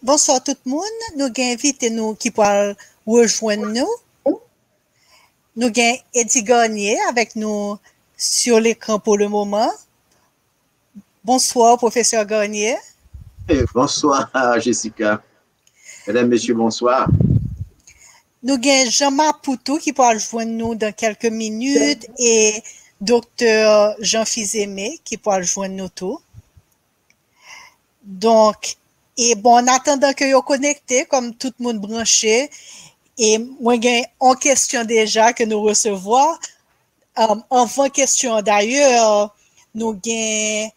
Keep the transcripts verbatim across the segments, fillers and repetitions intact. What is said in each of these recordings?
Bonswa tout moun. Nou gen envite nou ki pral rejwenn nou. Nou gen Eddy Garnier avèk nou sur l'écran pour le moment. Bonswa, Pwofesè Garnier. Eh, bonswa, Jessica. Medam, mesye, bonswa. Nou gen Jean Mapou tou ki pral jwenn nou dan kèlke minit e Doktè Jean Fils-Aimé ki pral jwenn nou tou. Donk, e bon, an atandan ke yo konekte, kòm tout moun branche, e mwen gen yon kesyon deja ke nou resevwa. Um, anvan kesyon an, dayè, nou gen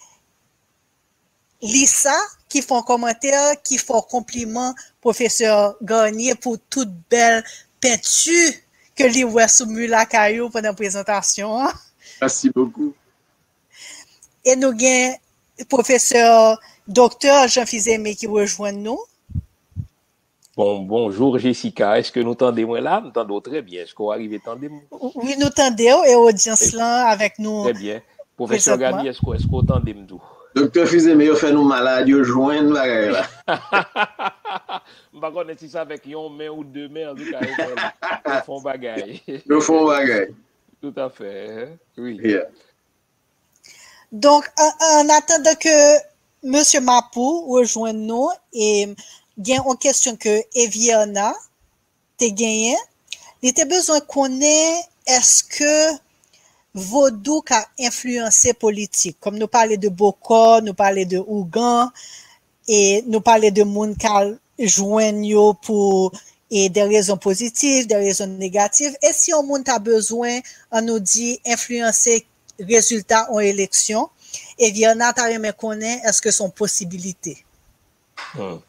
Lisa ki fè yon kòmantè, ki fè yon konpliman Pwofesè Garnier pou tout bèl penti ke li wè sou mi lakay ou pandan prezantasyon an. Merci beaucoup. E nou gen Pwofesè Doktè Jean Fils-Aimé ki rejwenn nou. Bon, bonjou Jessica, èske nou tande mwen la? M tande w trè byen. Èske w arive tande m? Wi, nou tande w e odyans lan avèk nou. Trè byen. Pwofesè Garnier, èske èske w tande m tou? Doktè Fils-Aimé, yo fè nou malad, yo jwenn bagay la. M pa konnen si se avèk yon men ou de men, antouka yo fè, yo fè yon bagay. Yo fè yon bagay. Toutafè. Wi. Yeah. Donk, an, an atandan ke Mesye Mapou rejwenn nou, e gen yon kesyon ke Evierna te genyen. Li te bezwen konnen èske vodou ka enfliyanse politik. Kòm nou pale de bokò, nou pale de ougan, e nou pale de moun k al jwenn yo pou e de rezon pozitif, de rezon negatif. E si yon moun ta bezwen, an nou di, enfliyanse rezilta yon eleksyon, Evierna ta renmen konnen èske se yon posibilite. Hmm.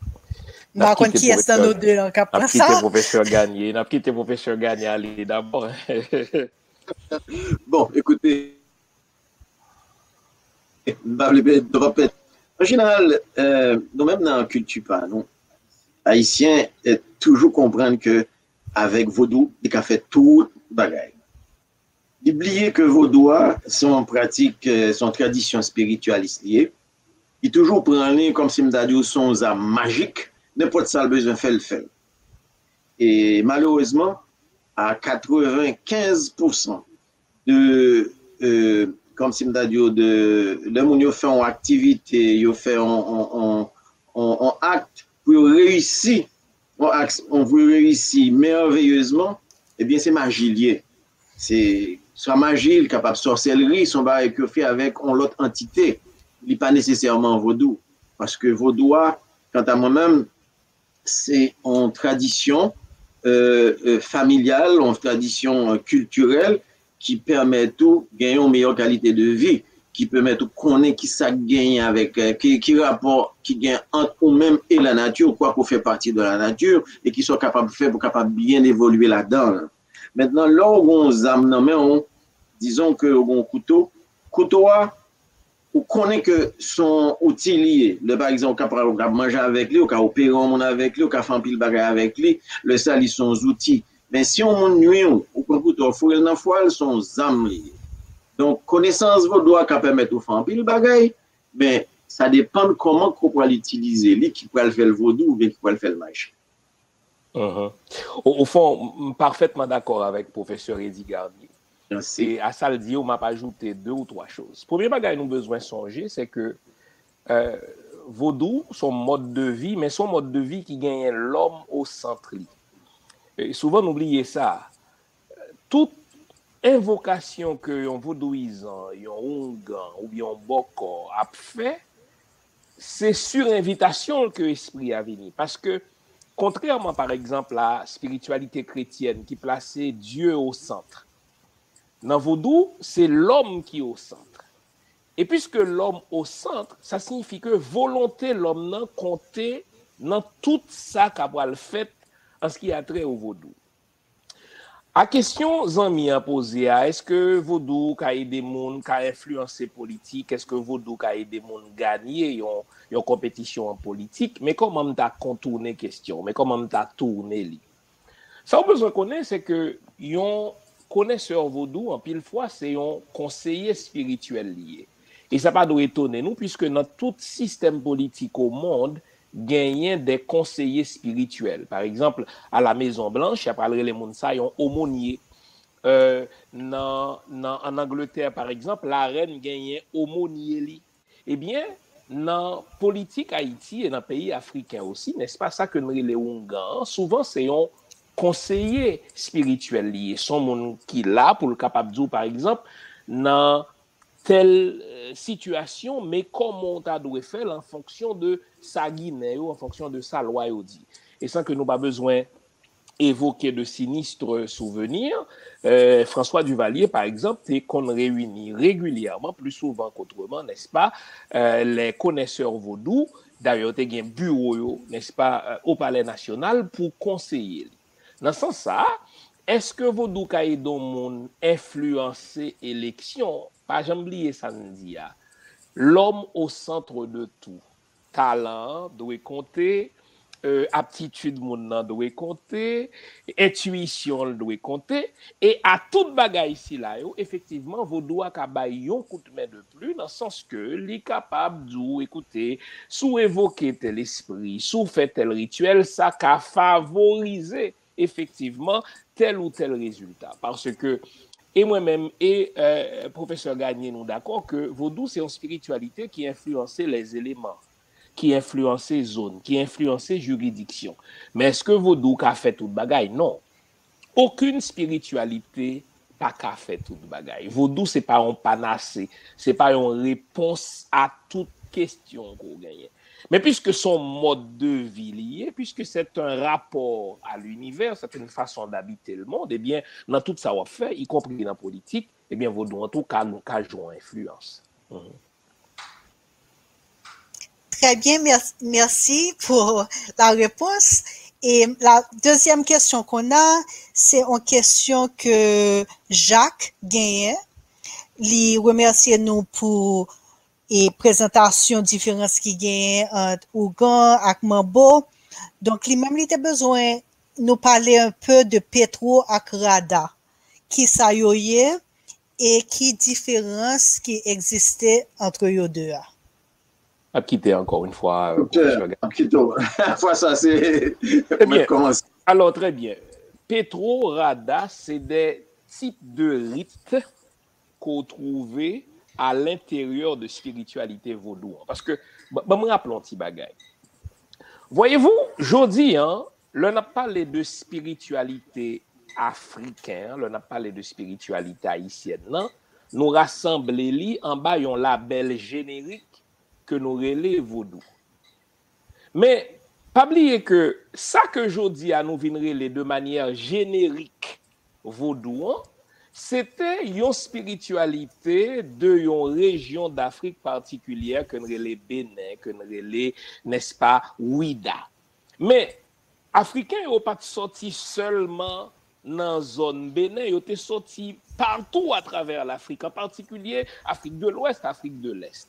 M pa konn kiyès nan nou de an k ap fè sa. N ap kite Pwofesè Garnier, n ap kite Pwofesè Garnier ale dabò. Bon, ekoute, m pa vle pèd, m pa pèd. An jeneral, euh, nou menm nan kilti pa nou, Ayisyen eh, toujou konprann ke avèk vodou, li ka fè tout bagay. Li bliye ke vodou a, se yon pratik, eh, se yon tradisyon espirityalis li ye. Li toujou pran li kòmsi m ta di w se yon zam majik, nenpòt sa l bezwen fè, l fè l. E malerezman, a katrevenkenz pousan de, euh, kòmsi m ta di w, de, lè moun yo fè yon aktivite, yo fè yon, yon, yon, yon, yon akt pou yo reyisi, yon akt, yon, pou yo reyisi mèveyezman, ebyen, se maji l ye. Se swa maji, li kapab sòsèlri, se yon bagay ke yo fè avèk yon lòt antite. Li pa nesesèman vodou. Paske vodou a, kanta mwen menm, se yon tradisyon euh, euh, familyal, yon tradisyon euh, kiltirèl ki pèmèt ou gen yon meyè kalite de vi, ki pèmèt ou konnen ki sa k genyen avèk, euh, ki, ki rapò ki gen ant ou menm e lanati, kwak ou fè pati de lanati, e ki sa w kapab fè pou kapab byen evolye ladan l. Mentnan, lè w gen yon zam nan men w, dizon ke w gen yon kouto, kouto a, ou konnen ke se yon outi li ye. Lè, pa egzanp, ou ka pran, ou ka manje avèk li, ou ka opere yon moun avèk li, ou ka fè anpil bagay avèk li. Lè sa, li se yon zouti. Men si yon moun nwi w, ou pran kouto, ou foure l nan fwa l, se yon zam li ye. Donk, konesans vodou a ka pèmèt ou fè anpil bagay, men sa depann kòman ke w pral itilize li, ki pral fè l vodou oubyen ki pral fè l majik. Au, au fond, m parfètman dakò avèk pwofesè Eddy Garnier. E a sa l di yo, m ap ajoute de ou twa choz. Premye bagay nou bezwen sonje, se ke euh, vodou se yon mòd de vi, men se yon mòd de vi ki genyen lòm o sant li. E souvan nou bliye sa. Tout envokasyon ke yon vodouyizan, yon oungan oubyen yon bòkò ap fè, se sur envitasyon l ke espri a vini. Paske, kontrèman, pa egzanp, a espirityalite kretyèn ki plase Dye o sant, nan vodou, se lòm ki o sant. E piske lòm o sant, sa siyifi ke volonte lòm nan konte nan tout sa k ap pral fèt an ce qui a trait au vodou. A kesyon zanmi an poze a, èske vodou ka ede moun, ka enfliyanse politik, èske vodou ka ede moun ganye yon, yon konpetisyon an politik, men kòman m ta kontounen kesyon, men kòman m ta tounen li. Sa w bezwen konnen, se ke yon konesè vodou, anpil fwa, se yon konseye espirityèl li ye. E sa pa dwe etone nou, piske nan tout sistèm politik o mond, genyen de konseye espirityèl. Pa egzanp, a la Mezon Blanch, y ap al rele moun sa yon omonye. Euh, nan, nan, an Angletè, pa egzanp, larèn genyen omonye li. Ebyen, nan politik Ayiti e nan peyi afriken osi, nèspa, sa ke n rele oungan an, souvan se yon konseye espirityèl li ye. Se yon moun ki la pou l kapab di w, pa egzanp, nan tèl, euh, sitiyasyon, men kòman w ta dwe fè l an fonksyon de sa Ginen yo, an fonksyon de sa lwa yo di. E san ke nou pa bezwen évoquer de sinistres souvenirs, euh, François Duvalier, pa egzanp, te konn reyini regilyèman, pli souvan k'otreman, nèspa, euh, les connaisseurs vodou, dayè, te gen biwo yo, nèspa, euh, o Palè Nasyonal pou konseye li. Nan sans sa a, èske vodou ka ede yon moun enfliyanse eleksyon? Pa janm bliye sa n di a. L'homme au centre de tout. Talan an dwe konte, euh, aptitid moun nan dwe konte, entiyisyon l dwe konte, e a tout bagay sila yo, efektivman, vodou a ka bay yon kout men de pli, nan sans ke li kapab di w, ekoute, si w evoke tèl espri, si w fè tèl rityèl, sa ka favorize efektivman tèl ou tèl rezilta. Paske, e mwen menm, e, euh, pwofesè Garnier, nou dakò ke vodou se yon espirityalite ki enfliyanse lèzeleman, ki enfliyanse zòn, ki enfliyanse jiridiksyon. Men èske vodou ka fè tout bagay? Non. Okenn espirityalite pa ka fè tout bagay. Vodou se pa yon panase, se pa yon repons a tout kesyon ke w genyen. Men piske se yon mòd de vi li ye, puisque c'est un rapport à l'univers, c'est une façon d'habiter le monde, ebyen, nan tout sa w ap fè, y compris nan politik, ebyen, vodou an tou ka, nou ka jwe yon enfliyans. Mhm. Très bien, merci, merci pour la réponse. Et la deuxième question qu'on a, c'est une question que Jacques genyen. Li remèsye nou pou e prezantasyon diferans ki genyen ant ougan ak manbo. Donk, li menm, li te bezwen nou pale un peu de Petro ak Rada. Kisa yo ye e ki diferans ki egziste ant yo de a? Ap kite ankò yon fwa, euh, pwofesè Gagné. Ap kite w. Fwa sa, se mwen k kòmanse. Alò, trè byen. Petro, Rada, se de tip de rit ke w twouve a lenteryè de espirityalite vodou an. Paske, ban m raple yon ti bagay. Voyez-vous, jodi an, lè n ap pale de espirityalite afriken an, lè n ap pale de espirityalite ayisyèn nan, nou rasanble li anba yon labèl jenerik ke nou rele vodou. Men, pa bliye ke sa ke jodi a nou vin rele de manyè jenerik vodou an, se te yon espirityalite de yon rejyon Dafrik patikilyè ke n rele Benen, ke n rele, nèspa, Wida. Men, Afriken yo pa t sòti sèlman nan zòn Benen, yo te sòti patou atravè Lafrik, an patikilye Afrik de Lwès, Afrik de Lès.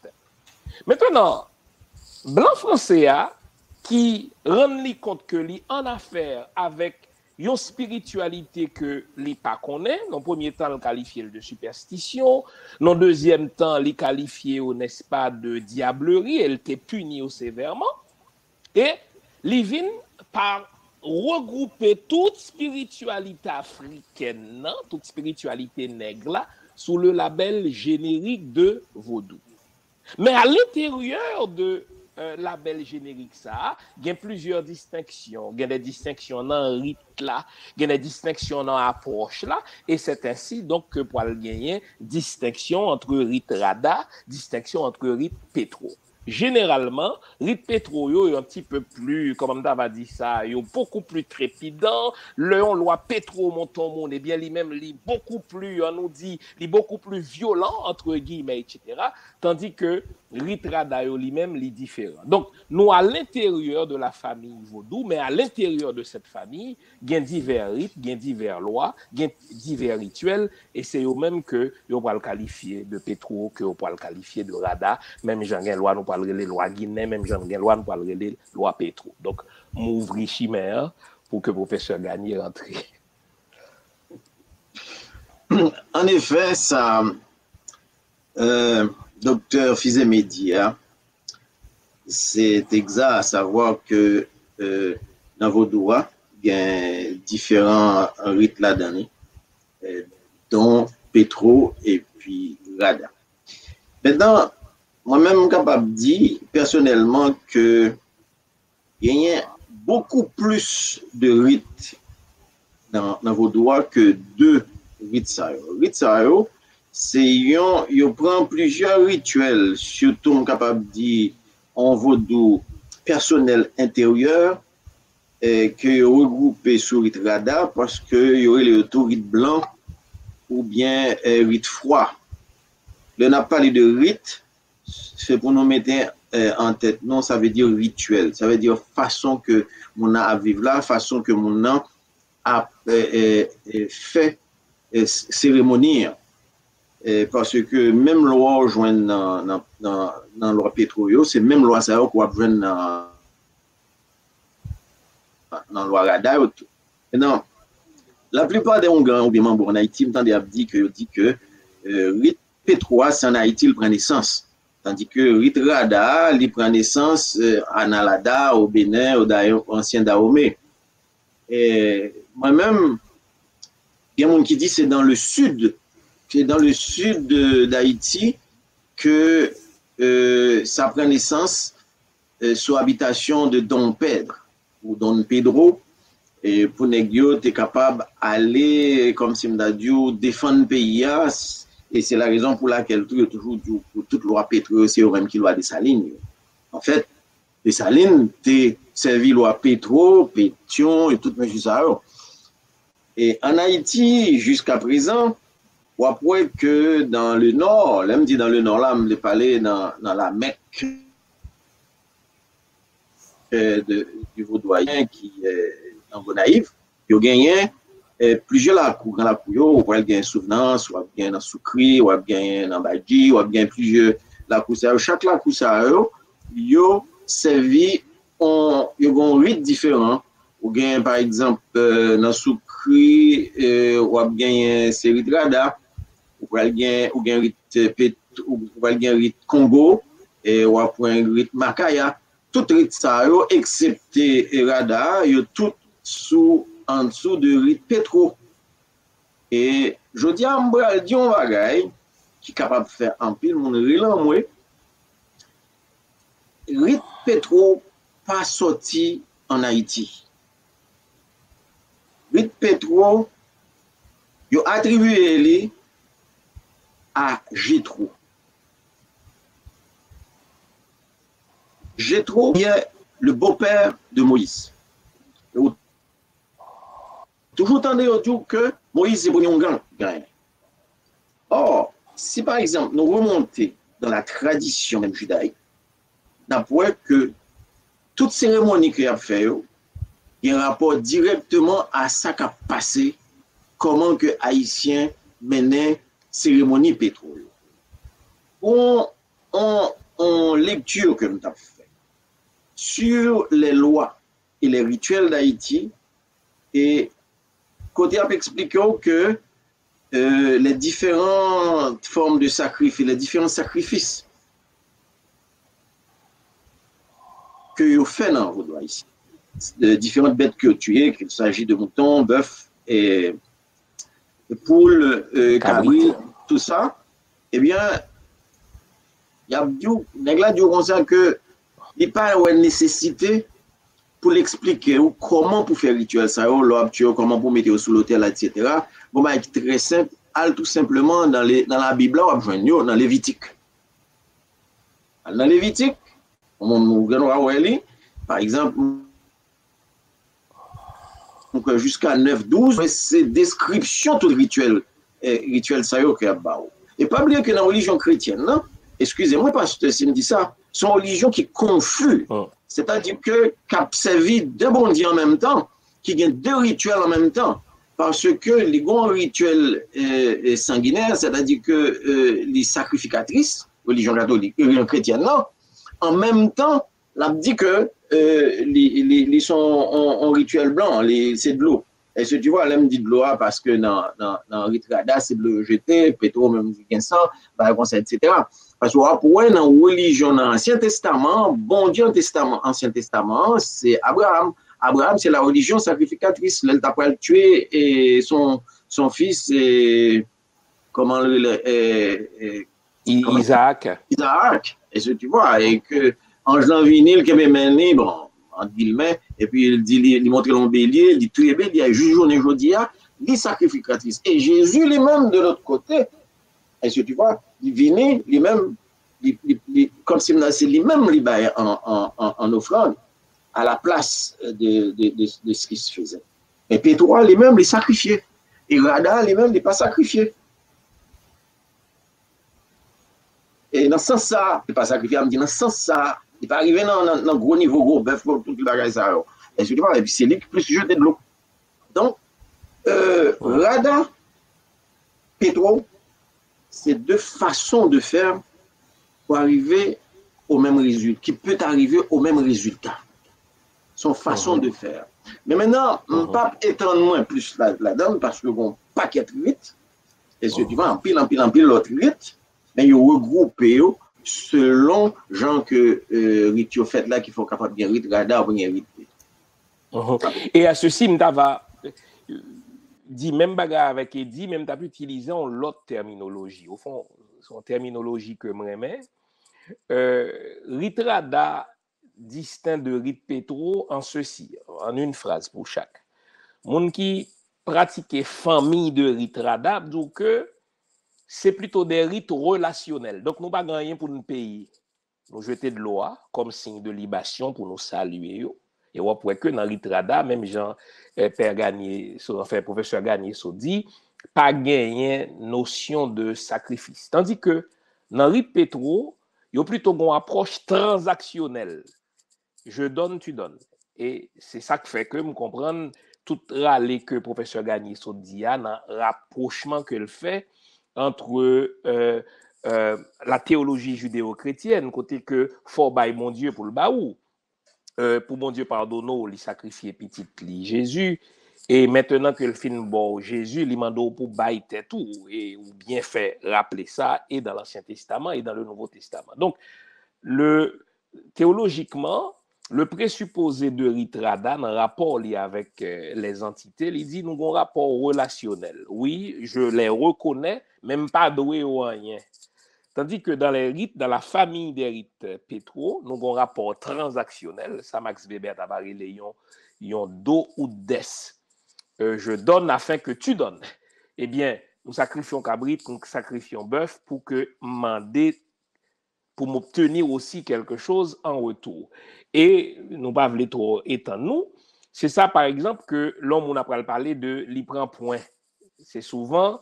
Mentenan, blan franse a ki rann li kont ke li annafè avèk yon espirityalite ke li pa konnen, nan premye tan, l kalifye l de sipèstisyon, nan dezyèm tan, li kalifye yo, nèspa, de dyableri, e l te pini yo sevèman. E li vin pa regwoupe tout espirityalite afrikèn nan, tout espirityalite nèg la, sou le labèl jenerik de vodou. Men a lenteryè de, euh, labèl jenerik sa a, gen plizyè distenksyon. Gen de distenksyon nan rit la, gen de distenksyon nan apwòch la, e c'est ainsi donc ke pral genyen distenksyon ant rit Rada, distenksyon ant rit Petro. Jeneralman, rit Petro yo, yo un petit peu plus, kòman m ta va di sa, yo beaucoup plus trépidant. Lè yon lwa Petro monte yon moun, ebyen, li menm, li beaucoup plus, ann nou di, li beaucoup plus violent, entre guillemets, et cetera. Tandis que rit Rada yo, li menm, li diferan. Donk, nou a lenteryè de la famiy vodou, men a lenteryè de cette famille, gen divè rit, gen divè lwa, gen divè rityèl, e se yo menm ke yo pral kalifye de Petro, ke yo pral kalifye de Rada, menm jan gen lwa nou pral rele lwa Ginen, menm jan gen lwa nou pral rele lwa Petro. Donk, m ouvri chimen an pou ke pwofesè Gagné rantre. An efè, sa, euh, Doktè Fils-Aimé di a, c'est exact, à savoir que euh, nan vodou a, gen diferan rit ladan li, euh, dont Petro epi Rada. Mentnan, mwen menm m kapab di pèsonèlman ke genyen beaucoup plus de rit nan, nan vodou a ke de rit sa yo. Rit sa yo, se yon, yo pran plizyè rityèl, sitou m kapab di yon vodou pèsonèl enteryè, eh, ke yo regwoupe sou rit Rada, paske yo rele yo tou rit blan oubyen eh, rit fwa. Lè n ap pale de rit, se pou nou mete eh, an tèt nou, sa vle di rityèl, sa vle di fason ke moun nan ap viv la, fason ke moun nan ap eh, eh, eh, fè eh, s- seremoni an. Eh, paske menm lwa w jwenn nan, nan, nan, nan lwa Petro yo, se menm lwa sa yo ke w ap jwenn nan, nan lwa Rada yo tou. Mentnan, laplipa de Oungan oubyen Manbo ann Ayiti, m tande ap di ke yo di ke eh, rit Petro a, se ann Ayiti l pran nesans. Tandi ke rit Rada a, li pran nesans eh, ann Alada, o Benen, o Dayo, ansyen Dawome. Eh, mwen menm, gen moun ki di se dans le sud, c'est dans le sud de- d'Haïti que euh, sa pran nesans eh, sou abitasyon de Don Pedro ou Don Pedro, eh, pou nèg yo te kapab ale, kòmsi m ta di w, defann peyi a, s- e se la rezon pou lakèl tou yo toujou di w pou tout lwa Petro yo, se yo menm ki lwa Desalin yo. Anfèt, Desalin te sèvi lwa Petro, Petyon e tout mesye sa yo. E ann Ayiti, jiska prezan, w ap wè ke dans le nord, lè m di dans le nord la, m vle pale nan, nan Lamèk eh, de, du vodou ayisyen ki eh, nan Gonayiv, yo genyen eh, plizyè lakou, gran lakou yo, ou pral gen Souvenance, w ap gen nan Soukri, w ap gen nan Badji, w ap gen plizyè lakou sa yo. Chak lakou sa yo, yo sèvi, on, yo gen yon rit diferan. Ou gen, pa egzanp, eh, nan Soukri, eh, w ap genyen se rit Rada, ou pral gen, ou gen rit eh, Pet, ou pral gen rit Kongo, eh, w ap gen rit Makaya. Tout rit sa yo, eksepte eh, Rada, yo tout sou, andsou de rit Petro. E jodi a, m pral di yon bagay ki kapab fè anpil moun ri lan mwen. Rit Petro pa sòti ann Ayiti. Rit Petro, yo atribye li a Jetwo. Jetwo, ki est le beau-père de Moïse. Ou toujou tande yo di w ke Moyiz se premye oungan ki genyen. Or, si pa egzanp nou remonte dans la tradition même judaïque, n ap wè ke tout seremoni ke y ap fè yo gen rapò dirèkteman a sa k ap pase, kòman ke Ayisyen mennen seremoni Petro yo. Bon, on, on lekti ke m t ap fè sur les lois et les rituels d'Haïti, e kote y ap eksplike w ke euh, les différentes formes de sacrifice, les différents sacrifices que yo fè nan vodou ayisyen. De diferan bèt ke yo tiye, qu'il s'agit de mouton, bèf, e, e poul, e, kabrit, tout sa, ebyen, y ap di w, nèg la di w konsa ke li pa wè nesesite pou l eksplike w kòman pou fè rityèl sa yo, lè w ap tiye yo, kòman pou mete yo sou lotèl, etsetera. Bon, bagay ki trè senp, al tou senpleman nan, le, nan Labib la, w ap jwenn yo nan Levitik. Al nan Levitik, ou gen dwa wè li, pa egzanp, ou kwè jiska nèf douz, men se deskripsyon tout rityèl, eh, rityèl sa yo ke y ap ba w. E pa bliye ke nan relijyon kretyèn nan, eskize mwen, pastè, si m di sa, se yon relijyon ki konfi. Sètadi ke k ap sèvi de Bondye an menm tan, ki gen de rityèl an menm tan, paske li gen yon rityèl, eh, eh, sanginè, sètadi ke, eh, li sakrifikatris, relijyon katolik, relijyon kretyèn nan, an menm tan, l ap di ke, eh, li, li, li se yon, yon, yon rityèl blan, li se dlo. Èske tu vois, lè m di dlo a, paske nan, nan, nan rit Rada, se dlo yo jete, Petro menm li gen san, bagay konsa, etsetera. Paske w ap wè nan relijyon nan Ansyen Testaman an, Bondye nan testaman, Ansyen Testaman an, se Abraram. Abraram, se la religion sacrificatrice. Lè l ta pral tiye e, son, son fis, e, kòman l rele, e, e, I- kòman- Izaak. Izaak. Est-ce que tu vois? E ke anj lan vini, l kenbe men li, bon, ant gilmen, epi l di li, li montre l yon belye, li touye belye a, jis jounen jodi a, li sakrifikatris. E Jezi li menm, de lòt kote, est-ce que tu vois? Li vini, li menm, li, li, li, kòmsi se li menm li bay an, an, an, an ofrann à la place de, de, de, de ce qui se faisait. E Petro a li menm, li sakrifye. E Rada a li menm, li pa sakrifye. E nan sans sa, li pa sakrifye, m di nan sans sa, li pa rive nan, nan, nan gwo nivo gwo bèf, tout bagay sa yo. Est-ce que tu vois? Epi se li ki plis jete dlo. Donk, euh, Rada, Petro, c'est deux façons de faire pour arriver au même résultat, qui peut arriver au même résultat. Son façon de faire. Men mentnan, m p ap etann mwen plis la, ladan, paske gon pakèt rit, e se divan anpil, anpil, anpil lòt rit, men yo regwoupe yo selon jan ke, euh, rit yo fèt la, ki fè w kapab gen rit Rada, ou gen rit. Mhm. E a sesi, m ta va di menm bagay avèk Eddy, men m t ap itilize yon lòt tèminoloji. Ofon, se yon tèminoloji ke m renmen. Euh, rit Rada distinct de rit Petro en ceci, en une phrase pour chaque. Moun ki pratike fanmi de rit Rada ap di w ke se plito de rit relasyonèl. Donk, nou pa gen anyen pou n peye. Nou jete dlo a kòm siy de libasyon pou nou salye yo. E w ap wè ke nan rit Rada, menm jan, eh, Pè Garnier, so, anfen, Pwofesè Garnier sot di, pa genyen nosyon de sakrifis. Tandi ke nan rit Petro, yo plito gon apwòch tranzaksyonèl. Je donne, tu donnes. E se sa k fè ke m konprann tout rale ke Pwofesè Garnier sot di a nan rapwochman ke l fè entre, euh, euh, la théologie judéo-chrétienne, kote ke fò w bay Bondye pou l ba ou. Euh, pou Bondye padone w, li sakrifye pitit li Jezi. E mentnan ke l fin ba w Jezi, li mande w pou bay tèt ou. E ou byen fè raple sa, e dans l'Ancien Testament, e dans le Nouveau Testament. Donk, le, théologiquement, le présupposé de rit Rada nan rapò li avèk, euh, les entités, li di nou gon rapò relasyonèl. Wi, je les reconnais, men m pa dwe yo anyen. Tandi ke dans les rites, dans la famille des rites Petro, nou gon rapò tranzaksyonèl, sa Max Weber ta va rele yon, yon do ou des. Euh, je donne afin que tu donnes. Ebyen, m sakrifye yon kabrit, m sakrifye yon bèf pou ke m mande, pour m'obtenir aussi quelque chose en retour. E nou pa vle twò etann nou. Se sa, pa egzanp, ke lè yon moun ap pral pale de li pran pwen. Se souvan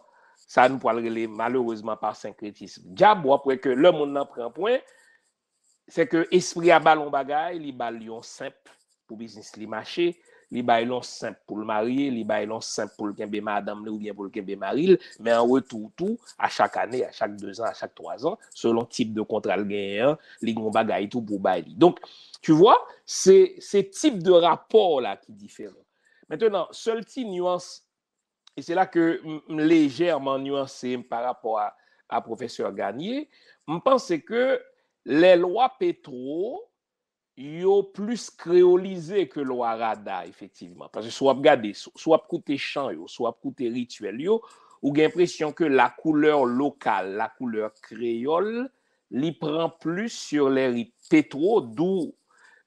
sa nou pral rele, malerezman, pa senkretism dyab. W ap wè ke lè moun nan pran pwen, se ke espri a ba l yon bagay, li ba l yon senp pou biznis li mache, li ba l yon senp pou l marye, li ba l yon senp pou l kenbe madanm li oubyen pou l kenbe mari l, men an retou tou, a chak ane, a chak dezan, a chak twazan, selon tip de kontra l genyen an, li gen yon bagay tou pou bay li. Donk, tu vois, se, se tip de rapò la ki diferan. Mentnan, sèl ti nyans, e se la ke m, m lejèman nyanse pa rapò a, a Pwofesè Garnier, m panse ke lè lwa Petro yo plis kreyolize ke lwa Rada, efektivman. Paske si w ap gade, si, si w ap koute chan yo, si w ap koute rityèl yo, ou gen enpresyon ke la couleur locale, la couleur créole, li pran plis sur les rites Petro, d'où,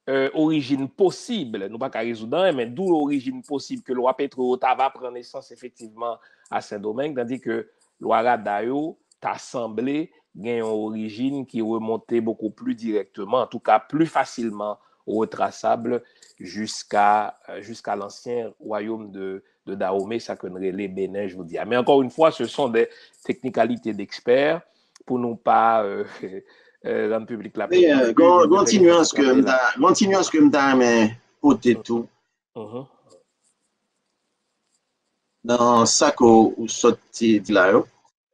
euh, origine possible, nou pa ka rezoud anyen, men d'où origine possible ke lwa Petro yo ta va pran nesans efektivman a Sendomeng, tandi ke lwa Rada yo ta sanble gen yon orijin ki remonte beaucoup plus directement, en tout cas plus facilement retraçable jusqu'à, euh, jusqu'à l'ancien royaume de, de Dahomey, sa ke n rele Bénin jodi a. Mais encore une fois, ce sont des technicalités d'experts pou nou pa, euh, euh, rann piblik la. Gon ti nyans ke m ta, gon ti nyans ke m ta renmen pote tou. Nan sa ke w sot di la yo.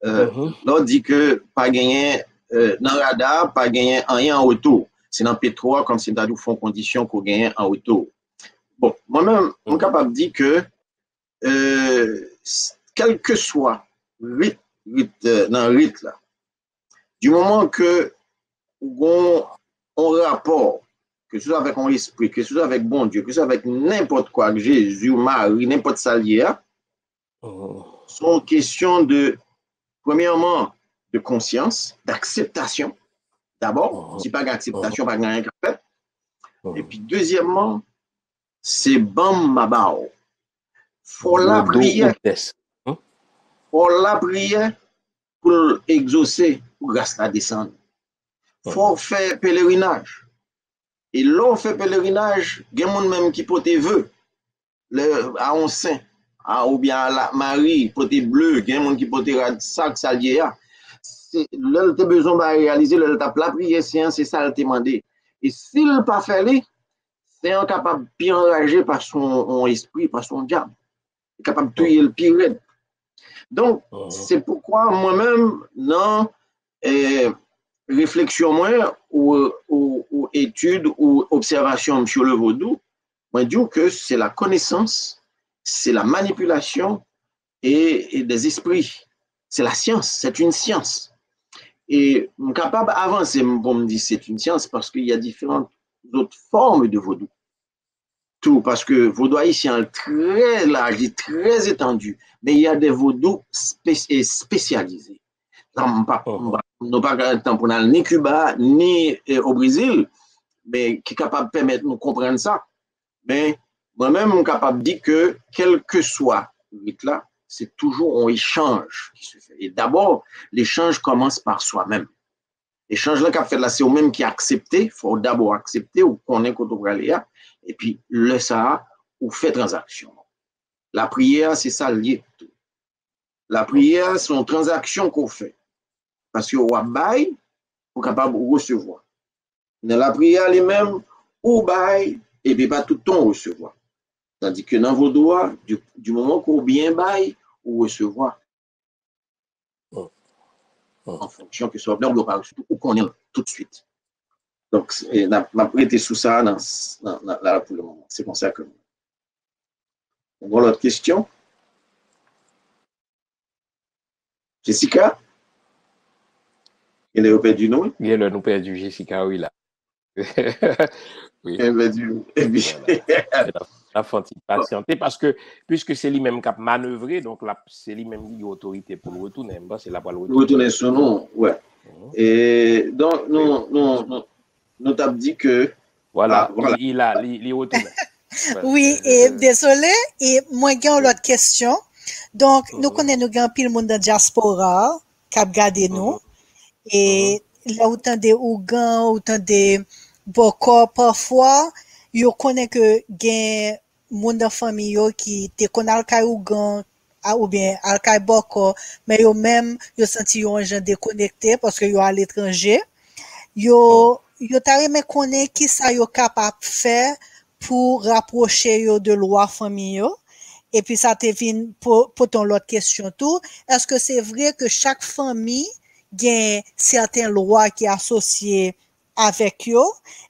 Euh, lè w di ke pa genyen, euh, nan Rada, pa genyen anyen an retou. Se nan Petro a, kòmsi m ta di w fè yon kondisyon ke w genyen an retou. Bon, mwen menm, m kapab di ke, euh, kèlkeswa rit, rit, euh, nan rit la, Du moment ke ou gon yon rapò, ke se swa avèk yon espri, ke se swa avèk Bondye, ke se swa avèk nenpòt kwa, ak Jezi, Mari, nenpòt sa l ye a, se yon kesyon de, premyèman, de konsyans, d'akseptasyon. Dabò, si pa gen akseptasyon, pa gen anyen k ap fèt. Epi dezyèmman, se ban m, m a ba w. Fò w lapriyè. Fò w lapriyè pou l egzose, pou gras la desann. Fò w fè pelerinaj. E lè w fè pelerinaj, gen moun menm ki pote ve lè, a yon sen, a, oubyen a la, Mari, pote ble, gen moun ki pote rad sa k sa l ye a. Se, lè l te bezwen bay reyalize, lè l t ap lapriyè sen an, se sa l te mande. E si l pa fè li, sen an kapab pi anraje pase yon, yon espri, pase yon dyab. Li kapab touye l pi rèd. Donk, se poukwa mwen menm, nan eh, refleksyon mwen, ou, ou, ou etid, ou obsèvasyon m sur le vodou, mwen di w ke c'est la connaissance, c'est la manipulation et, et des esprits. C'est la science, c'est une science. E m kapab avanse m pou m di c'est une science parce qu'il y a différentes autres formes de vodou. Tou, paske vodou ayisyen an trè laj, li trè etandi, men il y a des vodou spé- e spesyalize. Nan, m pa, m pa, nou pa gen tan pou n al ni Kiba, ni eh, o Brezil, men ki kapab pèmèt nou konprann sa. Men mwen menm, m kapab di ke kèlkeswa rit la, se toujou yon echanj ki se fè. E dabò, lechanj kòmanse pa swa menm. Echanj lan k ap fèt la, se ou menm ki aksepte, fò w dabò aksepte, ou konnen kote w prale a, epi lè sa a, ou fè tranzaksyon an. Lapriyè a, se sa l ye tou. Lapriyè a, se yon tranzaksyon ke w fè. Paske w ap bay, pou w kapab resevwa. Nan lapriyè a li menm, ou bay, epi pa tout tan w resevwa. Tandis que nan vodou a, du, du moment ke w byen bay, ou resevwa. An fonksyon ke sa w ap bay oubyen w pa resevwa, ou konnen l toutswit. Donk, n ap, n ap rete sou sa nan, nan, nan, la pou le moman. Se konsa ke m. Ou gon lòt kesyon? Jessica? Genlè yo pèdi nou, wi. Genlè nou pèdi Jessica, wi, la. Wi. Genlè pèdi nou. Epi, voilà. N ap, n ap fè yon ti pasyante, paske, piske se li menm k ap manevre, donk l ap, se li menm ki gen otorite pou l retounen. M panse l ap pral retounen. Retounen sou nou, wè. E, donk, nou, nou, nou, nou t ap di ke, vwala, ah, vwala. Li, li la, li, li retounen. Wi, e, dezole, e mwen gen yon lòt kesyon. Donk, nou konnen nou gen anpil moun nan dyaspora k ap gade nou. E lè ou tande ougan, ou tande bòkò, pafwa, yo konnen ke gen moun nan fanmi yo ki te konn al kay ougan, a, oubyen al kay bòkò, men yo menm, yo santi yo yon jan dekonekte paske yo aletranje. Yo, yo ta renmen konnen kisa yo kapab fè pou rapwoche yo de lwa fanmi yo. Epi sa te vin po-, pote yon lòt kesyon tou. Èske se vre ke chak fanmi gen sèten lwa ki asosye avèk yo?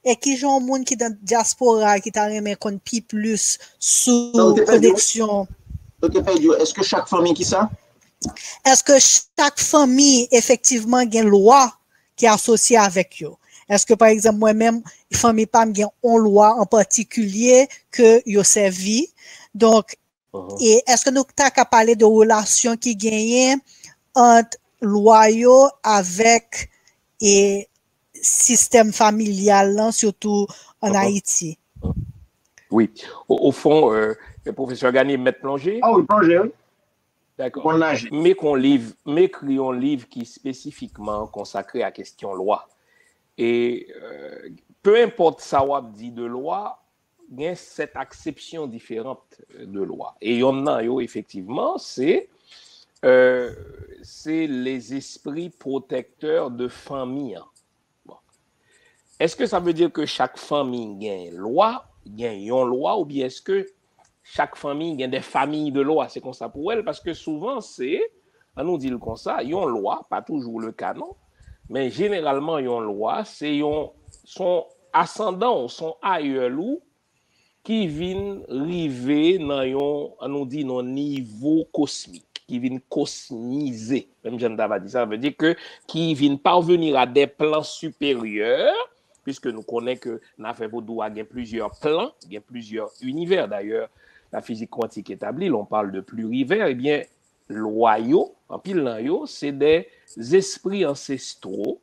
E kijan yon moun ki nan dyaspora ki ta renmen konn pi plis sou koneksyon? Donk, ou te pèdi w. Donk, ou te pèdi w. Èske chak fanmi ki sa? Èske chak fanmi efektivman gen lwa ki asosye avèk yo? Èske, pa egzanp, mwen menm, fanmi pa m gen yon lwa an patikilye ke yo sèvi? Donk, e èske nou ta ka pale de relasyon ki genyen ant lwa yo avèk, e, sistèm familyal lan, sitou ann Ayiti? Wi. O, o fon, euh, pwofesè Garnier mèt plonje. Ah wi, plonje, wi. Dakò. Konn naje. M ekri yon liv, m ekri yon liv ki espesifikman konsakre a kesyon lwa. E, euh, peu importe sa w ap di de lwa, gen sèt aksepsyon diferan de lwa. E yonn nan yo, efektivman, se, euh, se les esprits protecteurs de fanmi an. Bon. Èske sa vle di ke chak fanmi gen lwa, gen yon lwa, oubyen èske chak fanmi gen de familles de loi? Se konsa pou wè l, paske souvan se, ann nou di l konsa, yon lwa, pa toujou le ka non, men jeneralman yon lwa, se yon, se yon asandan w, se yon ayèl ou ki vin rive nan yon, ann nou di, nan nivo kosmik. ki vin kosmize, menm jan n ta va di sa, sa vle di ke ki vin parvenir à des plans supérieurs, puisque nou konnen ke nan afè vodou a gen plizyè plan, gen plizyè inivè. Dayè, la fizik kuantik etabli, l'on parle de plurivers, ebyen, lwa yo, anpil nan yo, se des esprits ancestraux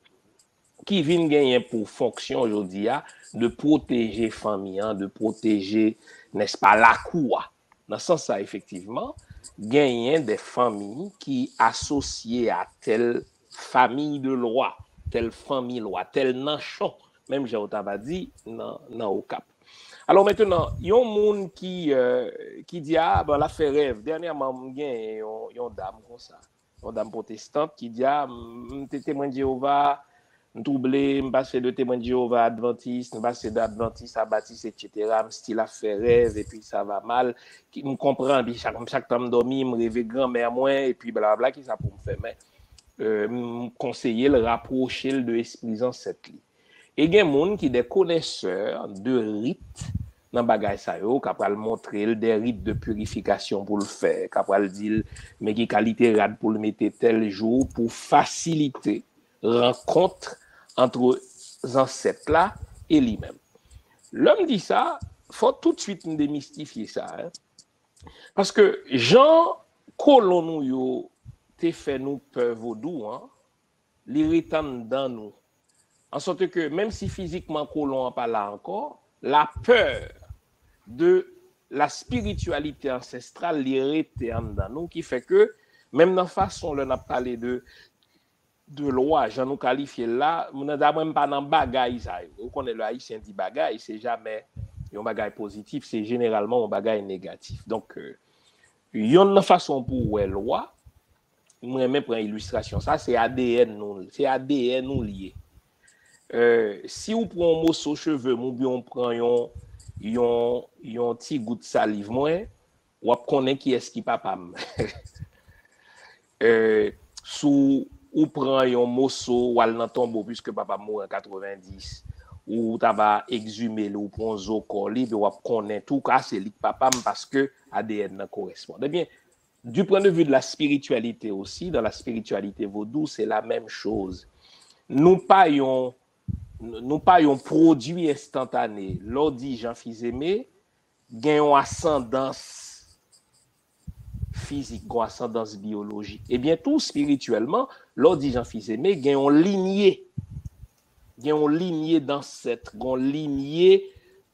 ki vin genyen pou fonksyon jodi a de pwoteje fanmi an, de pwoteje, nèspa, lakou a. Nan sans sa, efektivman, genyen de fanmi ki asosye a tèl famiy de lwa, tèl fanmi lwa, tèl nanchon, menm jan w ta va di nan, nan Okap. Alò, mentenan, yon moun ki, euh, ki di, a, bon, l ap fè rèv. Dènyèman, m gen yon, yon dam konsa. Yon dam pwotestant ki di, a, m te Temwen de Jewova, m twouble, m pase de Temwen de Jewova a Advantis, m pase de Advantis a Batis, etsetera. M still ap fè rèv, epi sa va mal. Ki, m konprann, epi chak, chak tan m dòmi, m reve granmè mwen, epi blablabla, kisa pou m fè? Men, euh, m konseye l rapwoche l de espri zansèt li. E gen moun ki de konesè de rit nan bagay sa yo, k ap pral montre l de rit de pirifikasyon pou l fè, k ap pral di l men ki kalite rad pou l mete tèl jou pou fasilite rankont ant zansèt la e li menm. Lè m di sa, fò toutswit m demistifye sa, en. Paske jan kolon nou yo te fè nou pè vodou an, li ret anndan nou. An sòt ke, menm si fizikman kolon an pa la ankò, la peur de la spiritualité ancestrale, li rete anndan nou, ki fè ke, menm nan fason lè n ap pale de, de lwa, jan nou kalifye l la, mwen, dabò, mwen m pa nan bagay sa yo. Ou konnen, lè Ayisyen di bagay, se jamè yon bagay pozitif, se jeneralman yon bagay negatif. Donk, euh, yonn nan fason pou w wè lwa, mwen renmen pran ilistrasyon sa, se A D N nou, se A D N ou li ye. Euh, si w pran yon moso cheve m oubyen w pran yon, yon, yon ti gout saliv mwen, w ap konnen kiyès ki papa m. Euh, si w pran yon moso, w al nan tonbo, puiske papa m mouri an katrevenndis, ou ta va egzime li, ou pran zo kò li, epi w ap konnen tou ka se li k papa m, paske A D N nan koresponn. Ebyen, du point de vue de la spiritualité aussi, dans la spiritualité vaudou, c'est la même chose. Nou pa yon, nou pa yon pwodui enstantane. Lè w di Jean Fils-Aimé, gen yon asandans fizik, gen yon asandans biyolojik. Ebyen tou, espirityèlman, lè w di Jean Fils-Aimé, gen yon linye. Gen yon linye dansèt, gen yon linye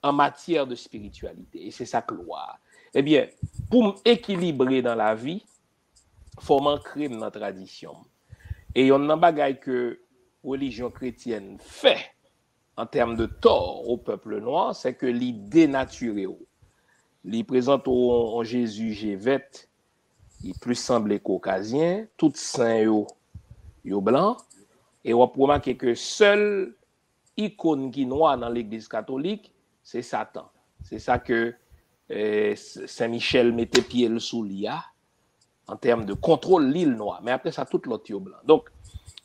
an matyè de spirityalite. E se sa k lwa a. Ebyen, pou m ekilibre nan lavi, fò m ankre m nan tradisyon m. E yonn nan bagay ke relijyon kretyèn fè, an tèm de tò o pèp nwa, se ke li denatire w. Li prezante w yon Jezi je vèt, li plis sanble kokazyen, tout sen yo, yo blan, e w ap remake ke sèl ikòn ki nwa nan legliz katolik, se Satan. Se sa ke, eh, Sen Michèl mete pye l sou li a, an tèm de kontwòl lil nwa. Men apre sa, tout lòt yo blan. Donk,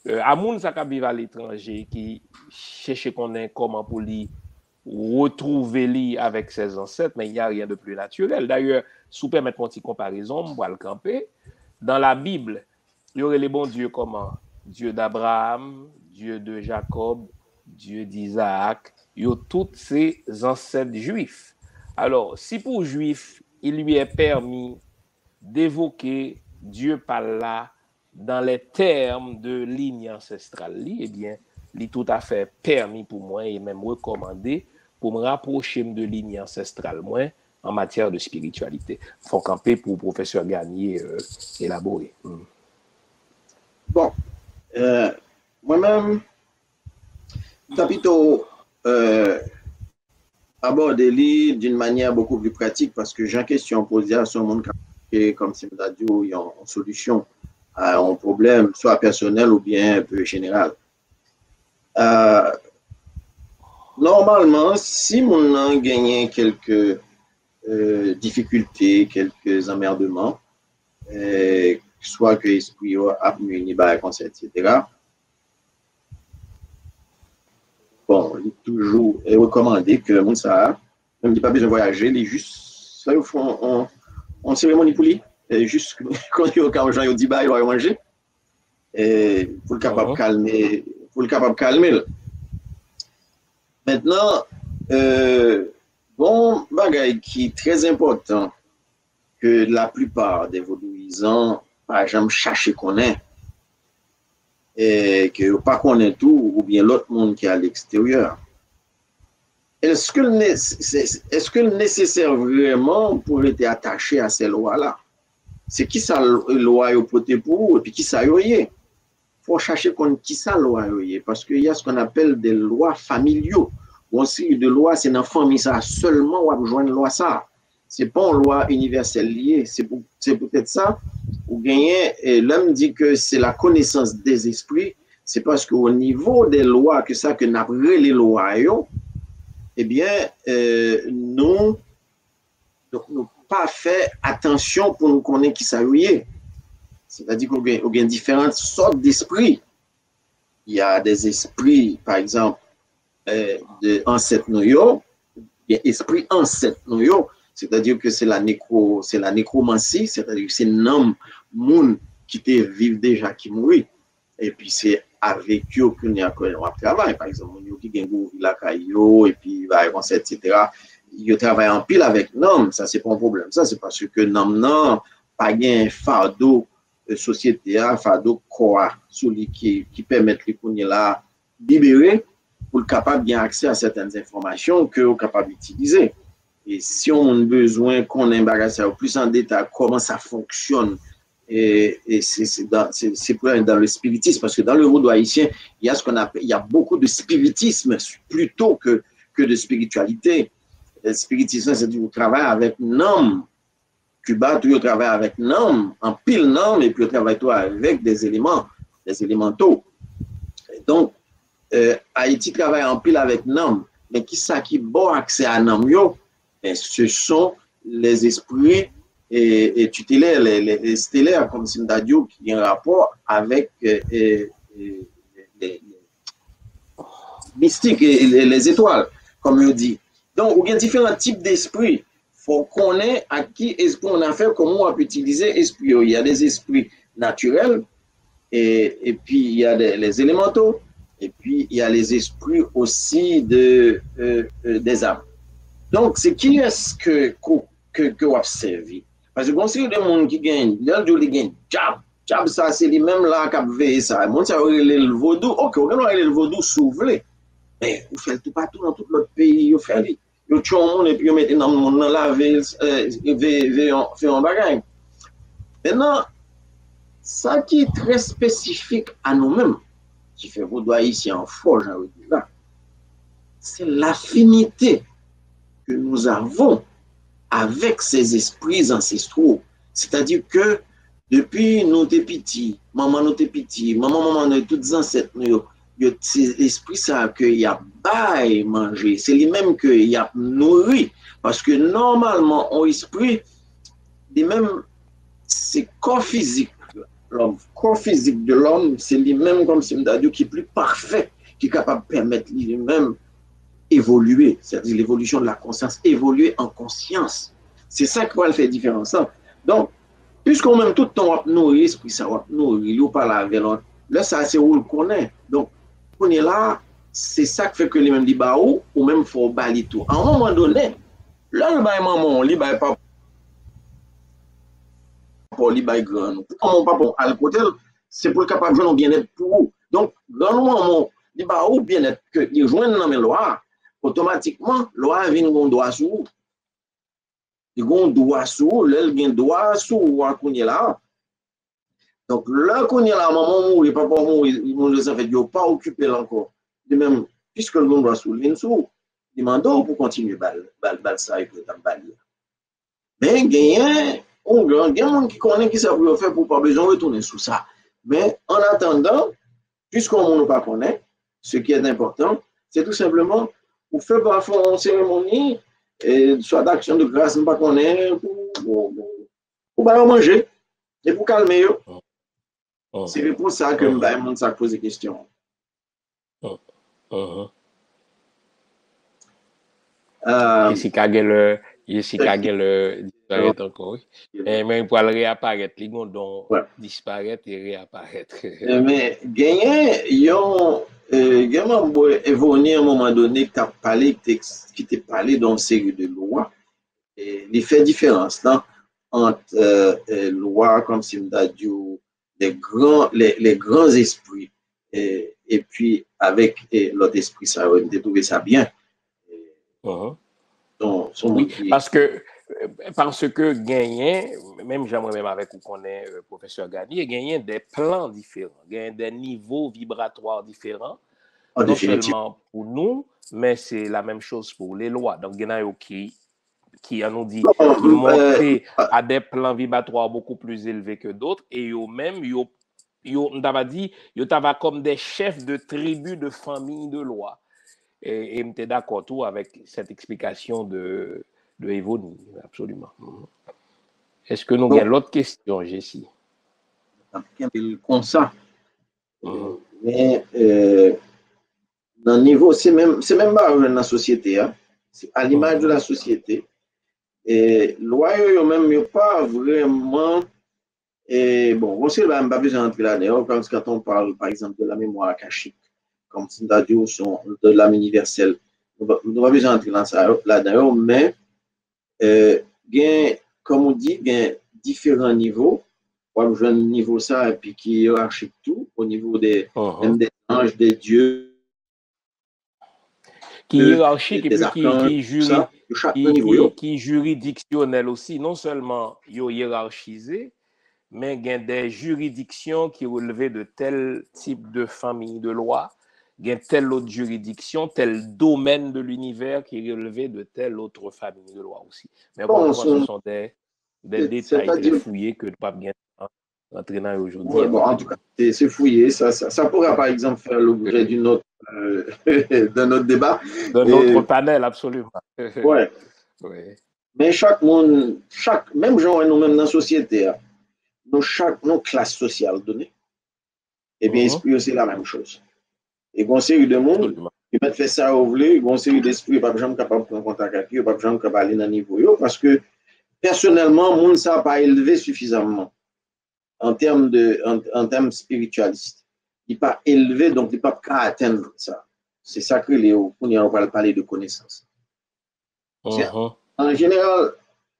euh, a moun sa k ap viv aletranje, ki chèche konnen kòman pou li retwouve li avèk ses ancêtres, men il n'y a rien de plus naturel. Dayè, si w pèmèt mwen yon ti konparezon, m pral kanpe. Dan Labib, yo rele Bondye kòman? Dieu d'Abraham, Dieu de Jacob, Dieu d'Isaac. Yo tout se zansèt jwif. Alò, si pou jwif, il lui est permis d'évoquer Dieu pa l la dans les termes de lignée ancestrale li, ebyen, li toutafè pèmi pou mwen e menm rekòmande pou m rapwoche m de lignée ancestrale mwen an matyè de spirityalite. Fò kanpe pou pwofesè Garnier, euh, elabore. Hmm. Bon, euh, mwen menm, m ta pito, euh, abòde li d'une manière beaucoup plus pratique, paske jan kesyon an poze a, se yon moun k ap chèche, kòmsi m ta di w, yon, yon solisyon a yon pwoblèm, swa pèsonèl oubyen un peu général. Euh, nòmalman, si moun nan genyen kèlke, euh, difikilte, kèlke zanmèdman, euh, swa ke espri yo ap nwi li, bagay konsa, etsetera, bon, li toujou, eh, rekòmande ke moun sa a, menm li pa bezwen vwayaje, li jis fè yo fè yon, yon, yon seremoni pou li. e, jis kote yo ka, jan yo di ba yo, yo manje, e, pou l kapab kalme, pou l kapab kalme l. Mentnan, e, bon bagay ki trè enpòtan ke laplipa de vodouyizan pa janm chache konnen, e ke yo pa konnen tou, oubyen lòt moun ki a leksteryè. Èske l ne-, se, se, èske l nesesè vrèman pou rete atache a se lwa la? Se kisa l-, lwa yo pote pou ou, epi kisa yo ye? Fò w chache konn kisa lwa yo ye, paske y a ce qu'on appelle des lois familiaux. Gon seri de lwa, se nan fanmi sa a sèlman w ap jwenn lwa sa a. Se pa yon lwa inivèsèl li ye. Se pou, se poutèt sa, ou genyen, e lè m di ke se la connaissance des esprits, se paske o nivo de lwa ke sa ke n ap rele lwa yo, ebyen, e, nou, donk, nou pa fè atansyon pou nou konnen kisa yo ye. Sètadi ke ou gen, ou gen diferan sòt despri. Il y a des esprits, pa egzanp, e, de ansèt nou yo, gen espri ansèt nou yo, sètadi ke se la nekwo, se la nekwomansi, sètadi ke se nanm moun ki te viv deja ki mouri. Epi se avèk yo kounye a ke w ap travay. Pa egzanp, moun yo ki gen gouri lakay yo, epi bagay konsa, etsetera, yo travay anpil avèk nanm. Sa se pa yon pwoblèm. Sa se paske nanm nan pa gen fado, e, sosyete a, fado kò a sou li ki, ki pèmèt li kounye la libere pou l kapab gen aksè a sètèn enfòmasyon ke w kapab itilize. E si yon moun bezwen konnen bagay sa yo plis an detay, kòman sa fonksyone, e, e se, se dan, se, se pou dan le spiritisme, paske dan le vodou ayisyen, il y a ce qu'on appelle, il y a beaucoup de spiritisme plutôt que, que de spiritualité. E spiritisme, se di ou travay avèk nanm. Kiba tou yo travay avèk nanm, anpil nanm, epi yo travay tou avèk des éléments, des élémentaux. Donk, e, Ayiti travay anpil avèk nanm, men kisa ki ba w aksè a nanm yo? Ben, ce sont les esprits, e, e tutelè, les, les, les stellaires, kòm si m ta di w, ki gen rapò avèk, e, e, e, les, les mystiques et les, les étoiles, kòm yo di. Donk, ou gen diferan tip despri. Fò w konnen ak ki espri w nan afè, kòman w ap itilize espri yo. Il y a des esprits naturels, et, et puis il y a des, les élémentaux, et puis il y a les esprits aussi de, euh, euh, des âmes. Donk, se kiyès ke, ke, ke, ke w ap sèvi? Paske gon seri de moun ki gen, lè l di w li gen djab, djab sa se li menm la k ap veye sa. Moun sa yo rele l vodou. Oke, ou gen dwa rele l vodou si w vle. Men, ou fè l toupatou nan tout lòt peyi, yo fè li. Yo tchwe yon moun epi yo mete nanm moun nan lave l, e, veye, veye yon, fè yon bagay. Mentnan, sa ki trè espesifik a nou menm, ki fè vodou ayisyen an fò, jan yo di la, c'est l'affinité que nous avons avec ces esprits ancestraux. C'est-à-dire que depi nou te piti, manman nou te piti, manman manman nou, tout zansèt nou yo, yo, se espri sa ke y ap bay manje, se li menm ke y ap nouri. Paske nòmalman, yon espri, li menm, se kò fizik lòm. Kò fizik de lòm, se li menm, kòm si m ta di w, ki pli pafè, ki kapab pèmèt li, li menm evolye, c'est-à-dire l'évolution de la conscience, évoluer en conscience. Se sa ki pral fè diferans lan. Donk, piske ou menm tout tan w ap nouri espri sa, w ap nouri li, ou pale avè l, lè sa a se ou l konnen. Donk, kounye la, se sa k fè ke li menm li ba ou, ou menm fò w ba li tou. A yon moman donnen, lè l bay manman w, li bay papa w, li bay grann ou. Pou manman w, papa w al kote l, se pou l kapab jwenn yon byennèt pou ou. Donk, grann ou, manman w, li ba ou byennèt ke li jwenn nan men lwa a, otomatikman, lwa a vin gen yon dwa sou ou. Li gen yon dwa sou ou, lè l gen dwa sou ou a kounye la a. Donk, lè kounye la a, manman w mouri, papa w mouri, moun yo, anfèt, yo pa okipe l ankò. Li menm, piske l gen yon dwa sou ou, li vin sou ou. Li mande w pou kontinye ba l, ba l, ba l sa yo pou yo t ap ba li a. Men genyen, gen, gen moun ki konnen kisa pou yo fè pou w pa bezwen retounen sou sa. Men, an atandan, piske yon moun ou pa konnen, ce qui est important, c'est tout simplement, ou fè pafè yon seremoni, e, swa d'action de grâce, m pa konnen, pou, pou, pou, pou ba yo manje, e pou kalme yo. Se repons sa ke m bay moun sa k poze kesyon an. Euh, Jessica, gen lè, Jessica gen lè disparèt ankò, wi. Men, men li pral reaparèt. Li gen yon don disparèt e reaparèt. Men genyen yon, eh, gen manm Evoni, a yon moman done, ki t ap pale, ki te, ki te pale de yon seri de lwa. Eh, li fè diferans lan ant, eh, eh, lwa, kòmsi m ta di w, les grands, les, les grands esprits, eh, epi avèk, eh, lòt espri sa yo, m te twouve sa byen. Son, son wi, paske, paske genyen, menm jan mwen menm avèk ou konnen, eh, pwofesè Garnier, genyen de plan diferan, genyen de nivo vibratwa diferan, non sèlman pou nou, men se la menm choz pou le lwa. Donk, gen nan yo ki, ki, an nou di, ki monte a de plan vibratwa bokou pli elve ke dot, e yo menm, yo, yo, m ta va di, yo ta va kòm de chèf de tribi, de fanmi de lwa. E, e m te dakò tou avèk cette explication de, de Evoni, absoliman. Èske nou gen lòt kesyon, Jesi? N ap kenbe l konsa. Men, eh, nan nivo, se menm, se menm bagay nan sosyete a. C'est à l'image de la société. E lwa yo, yo menm, yo pa vrèman, e bon, bon, se la, m pa bezwen antre ladan yo, parce que quand on parle, par exemple, de la mémoire akashique, kòm si m ta di w, son, de l'âme universelle, nou pa, nou pa bezwen antre nan sa yo, ladan yo, men, eh, gen, kòm ou di, gen diferan nivo. W ap jwenn nivo sa, epi ki yerachik tou, o nivo de, menm de anj, de dye. Ki yerachik, epi ki, ki jiri, ki, ki, ki jiridiksyonèl osi. Non sèlman yo yerachize, men gen de jiridiksyon ki releve de tèl tip de fanmi de lwa, gen tèl lòt jiridiksyon, tèl domèn de linivè ki releve de tèl lòt fanmi de lwa osi. Men ankò yon fwa, se son de, de detay, de fouye ke nou p ap gen tan rantre nan yo jodi a. Bon, antouka, se, se fouye, sa, sa, ça pourra par exemple faire l'objet d'une autre, euh, d'un autre débat. D'un autre panel, absolument. Ouais. Men chak moun, chak, menm jan wè nou menm nan sosyete a, nou chak, nou klas sosyal done. Ebyen, espri yo se la menm choz. E gon seri de moun, yo mèt fè sa yo vle, gon seri de espri yo p ap janm kapab pran kontak ak yo, yo p ap janm kapab ale nan nivo yo, paske pèsonèlman, moun sa pa elve sifizamman an tèm de, an, an tèm espirityalist. Li pa elve, donk li p ap ka atenn sa. Se sa k rele yo, kounye a, yo pral pale de konesans. An jeneral,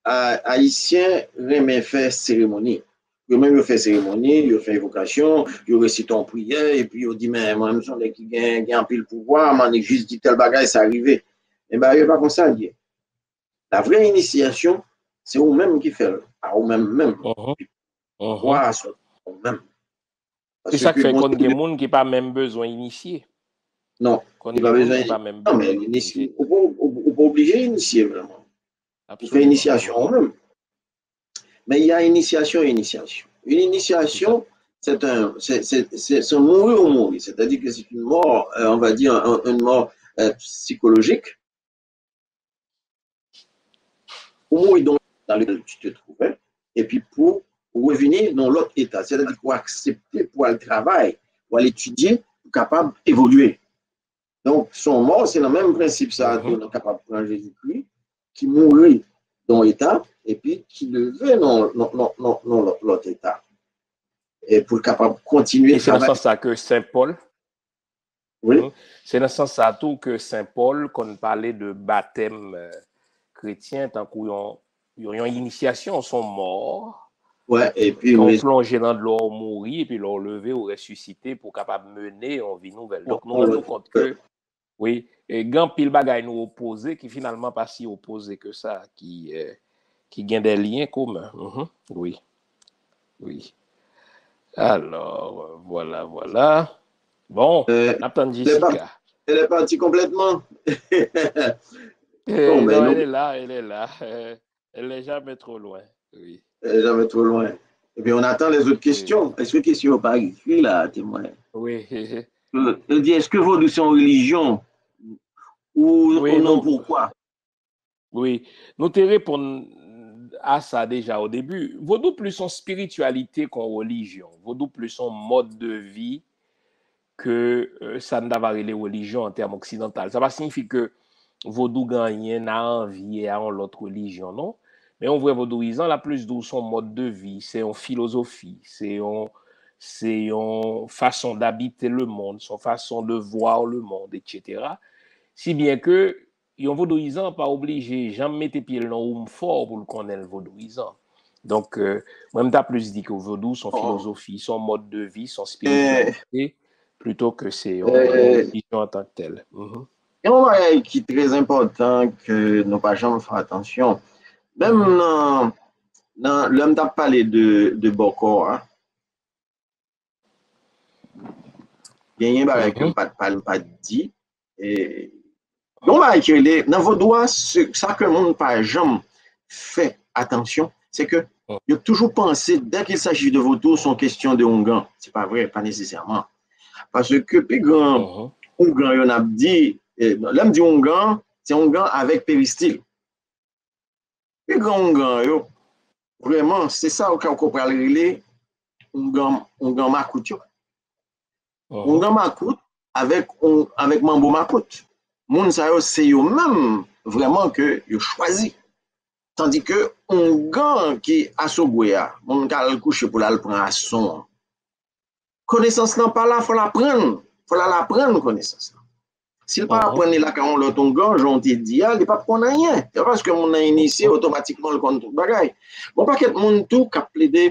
Ayisyen renmen fè seremoni. Yo menm yo fè seremoni, yo fè evokasyon, yo resite yon priyè, epi yo di, men mwen, m se yon nèg ki gen, gen anpil pouvwa, m annik jis di tèl bagay, sa rive. Men bagay yo pa konsa l ye. La vrè inisyasyon, se ou menm ki fè l, a ou menm menm. Pouvwa a soti ou menm. Se sa k fè konn gen moun ki pa menm bezwen inisye. Non, li pa bezwen inisye. Non, men inisye, ou pa, ou, ou pa oblije inisye vrèman. Ou fè inisyasyon ou menm. Men il y a initiation et initiation. Une initiation, c'est un, c'est, c'est, c'est, c'est mouri ou mouri. C'est-à-dire que c'est une mort, euh, on va dire, un, une mort, euh, psychologique. Ou mouri dans, dans lequel tu te trouvais, epi pou ou revini nan lòt eta, sètadi pou aksepte pou al travay, pou al etidye, pou kapab evolye. Donk, se yon mò, se nan menm prensip sa a tou, nou kapab pran Jezikri, ki mouri nan yon eta, epi ki leve nan, nan, nan, nan, nan lòt, lòt eta. E pou l kapab kontinye travay. E se nan sans sa ke Sen Pòl, wi. Se nan sans sa tou ke Sen Pòl konn pale de batèm, euh, kretyen tankou yon, yon, yon inisyasyon, se yon mò. Wè, epi kan w plonje nan dlo a, w mouri, epi lè w leve, w resisite pou w kapab mennen yon vi nouvèl. Donk, nou rann nou kont ke, wi, e gen anpil bagay nou opoze ki finalman pa si opoze ke sa, ki, euh, ki gen de lyen komen. Mhm, wi. Wi. Alò, vwala, vwala. Bon, n ap tann Jessica. Elle est partie complètement. Eh, bon, ben, non, elle est là, elle est là. Euh, elle n'est jamais trop loin. Oui. Elle n'est jamais trop loin. Eh bien, on attend les autres questions. Est-ce que question yo pa ekri la, temwen? Oui. Euh, elle dit, est-ce que vodou c'est une religion? Ou, oui, ou non, pourquoi? Wi, nou te reponn a sa deja o debi. Vodou plis yon espirityalite kon relijyon. Vodou plis yon mòd de vi ke, euh, sa n ta va rele relijyon an tèm oksidantal. Sa pa siyifi ke vodou gen anyen a anvye a yon lòt relijyon, non. Men yon vrè vodouyizan, l ap plis di w se yon mòd de vi, se yon filozofi, se yon, se yon fason d'habiter le monde, se yon fason de voir le monde, et cetera. Si byen ke yon vodouyizan pa oblije janm mete pye l nan Woumfò pou l konnen l vodouyizan. Donk, euh, mwen, m ta plis di ke vodou se yon filozofi, se yon mòd de vi, se yon espirityalite, plito ke se yon relijyon antanktèl. Mhm. Gen yon bagay ki trè enpòtan ke nou pa janm fè atansyon. Menm nan, nan, lè m t ap pale de, de bòkò a, genyen bagay ke m pa t pale, m pa t di. E, gen yon bagay ki rele, nan vodou a, se, sa ke moun pa janm fè atansyon, se ke yo toujou panse, dès qu'il s'agit de vautour, se yon kesyon de oungan. Se pa vre, pa nesesèman. Paske pi gran oungan yo n ap di, e, lè m di oungan, se oungan avèk peristil. Pi gran oungan yo, vrèman, se sa ou ka, ou ka pral rele oungan, oungan makout yo. Oungan makout avèk, avèk manbo makout. Moun sa yo, se yo menm vrèman ke yo chwazi. Tandi ke oungan ki asogwe a, moun k al kouche pou l al pran ason an, konesans lan pa la, fò l aprann. Fò l al aprann konesans lan. Si l pa aprann li lakay yon lòt oungan, jan w te di a, li p ap konn anyen. Se pa paske moun nan inisye, otomatikman, l konn tout bagay. Gon pakèt moun tou k ap plede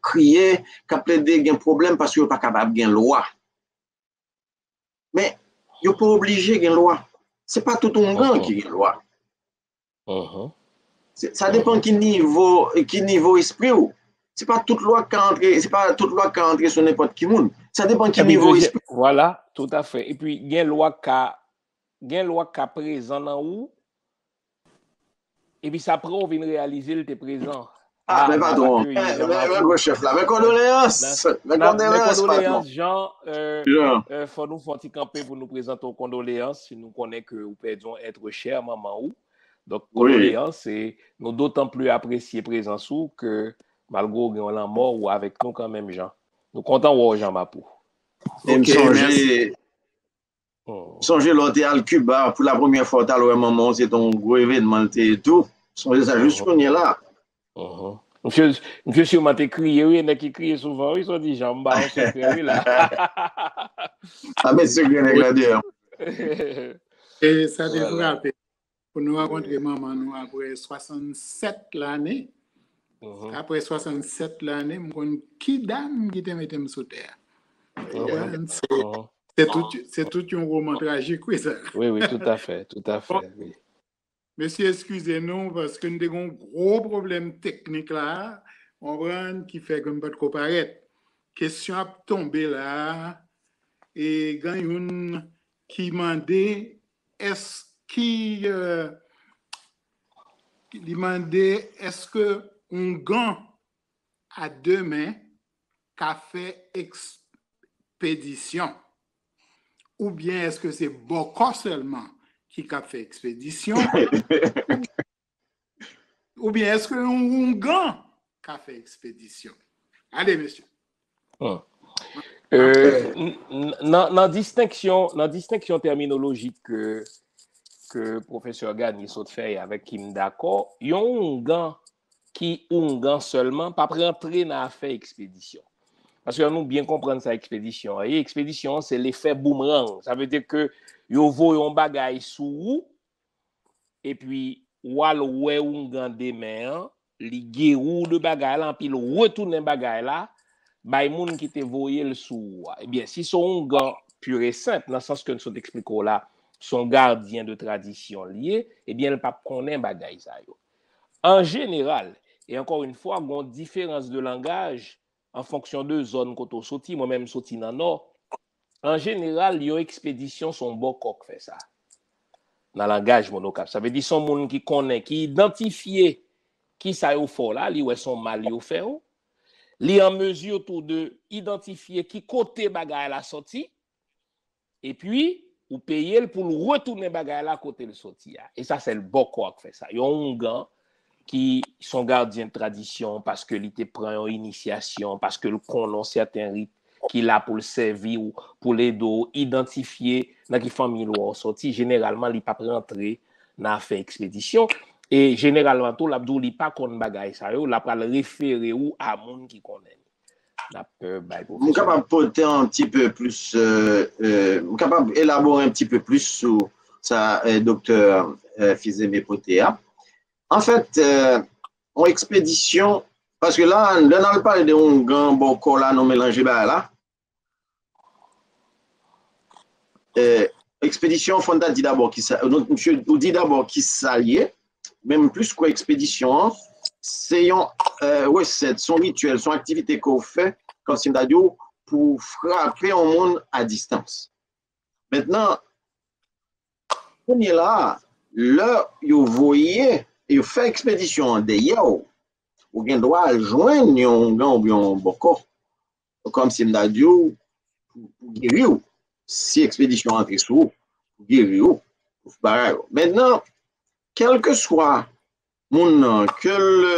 kriye, k ap plede gen pwoblèm paske yo pa kapab gen lwa. Men, yo pa oblije gen lwa. Se pa tout oungan ki gen lwa. Se, sa depann ki nivo, ki nivo espri w. Se pa tout lwa k ka antre, se pa tout lwa k ka antre sou nenpòt ki moun. Sa depann ki nivo espri w. Vwala, toutafè. Epi gen lwa k ka, gen lwa k ka prezan nan ou, epi sa pran w vin reyalize l te prezan. Ah, men patwon, men gwo chèf la, men kondoleyans, men kondoleyans, patwon. Jan, euh, euh, fò nou fè yon ti kanpe pou nou prezante w kondoleyans, si nou konnen ke ou pèdi yon être cher, manman ou. Donk, kondoleyans, e nou dotan pli apresye prezans ou ke malgre w gen yon lanmò, ou avèk nou kanmenm, Jan. Nou kontan wè w, Jan Mapou. E m sonje, sonje lè w te al Kiba pou la premyè fwa, w t al wè manman w, se te yon gwo evènman l te ye tou. Sonje sa jis kounye la. Misye, misye siman te kriye, wi, nèg ki kriye souvan, wi, sa w di, Jan, m ba w sekrè, wi, la. A, met sekrè nèg la deyò. E sa te frape. Pou nou rankontre manman nou apre swasannsèt lane. Apre swasannsèt lane, m konn ki dam ki te mete m sou tè a. Se, se tout, se tout yon woman trajik, wi, sa. Wi, wi, toutafè, toutafè, wi. Mesye, eskize nou, paske n te gen yon gwo pwoblèm teknik la, w konprann, ki fè ke m pa t ko parèt. Kesyon ap tonbe la, e gen youn ki mande, èske, euh, li mande, èske oungan a de men ka fè ekspedisyon? Oubyen èske se bòkò sèlman ki ka fè ekspedisyon? Oubyen èske yon oungan ka fè ekspedisyon? Ale, mesye. Euh, n- n- nan, nan distenksyon, nan distenksyon tèminolojik ke, ke pwofesè Gagné sot fè e avèk ki m dakò, yon oungan ki oungan sèlman p ap rantre nan afè ekspedisyon. Paske ann nou byen konprann sa ekspedisyon an ye. Ekspedisyon an, se lefè boumerang. Sa vle di ke yo voye yon bagay sou ou, epi w al wè oungan de men an, li geri w de bagay la, epi l retounen bagay la bay moun ki te voye l sou ou a. Ebyen, si se yon oungan pur et simple, nan sans ke n sot eksplike w la, se yon gadyen de tradisyon l ye, ebyen, l p ap konnen bagay sa yo. An jeneral, e ankò yon fwa, gen yon diferans de langaj an fonksyon de zòn kote w soti. Mwen menm, m soti nan Nò. An jeneral, yon ekspedisyon se yon bòkò k fè sa. Nan langaj Monokap, sa vle di se yon moun ki konnen, ki idantifye ki sa yo fè w la, li wè se yon mal yo fè w. Li an mezi tou de idantifye ki kote bagay la soti, epi ou peye l pou l retounen bagay la kote l soti a. E sa, se l bòkò a k fè sa. Yon oungan ki se yon gadyen tradisyon, paske li te pran yon inisyasyon, paske l konnen yon sèten rit ki la pou l sèvi w, pou l ede w idantifye nan ki fanmi lwa w sòti, jeneralman, li p ap rantre nan afè ekspedisyon. E jeneralman tou, l ap di w li pa konn bagay sa yo, l ap pral refere w a moun ki konnen. N ap, euh, bay pwofesè. M kapab pote un petit peu plus, euh, euh, m kapab elabore un petit peu plus sou sa, euh, doktè, euh, Fils-Aimé pote a. An fèt, euh, yon ekspedisyon, paske la, lè n al pale de oungan, bòkò la, nou melanje bagay la. Eh, ekspedisyon, fò n ta di dabò ki sa, donk, misye, ou di dabò ki sa l ye, men m plis kwè ekspedisyon an, se yon, eh, resèt, se yon rityèl, se yon aktivite ke w fè, kòmsi m ta di w, pou w frape yon moun a distans. Mentnan, kounye la, lè yo voye, yo fè ekspedisyon an dèyè w, ou gen dwa al jwenn yon oungan oubyen yon bòkò, kòmsi m ta di w, pou, pou geri w. Si ekspedisyon antre sou ou, pou geri w, pou bagay ou. Mentnan, kèlkeswa moun nan, ke l,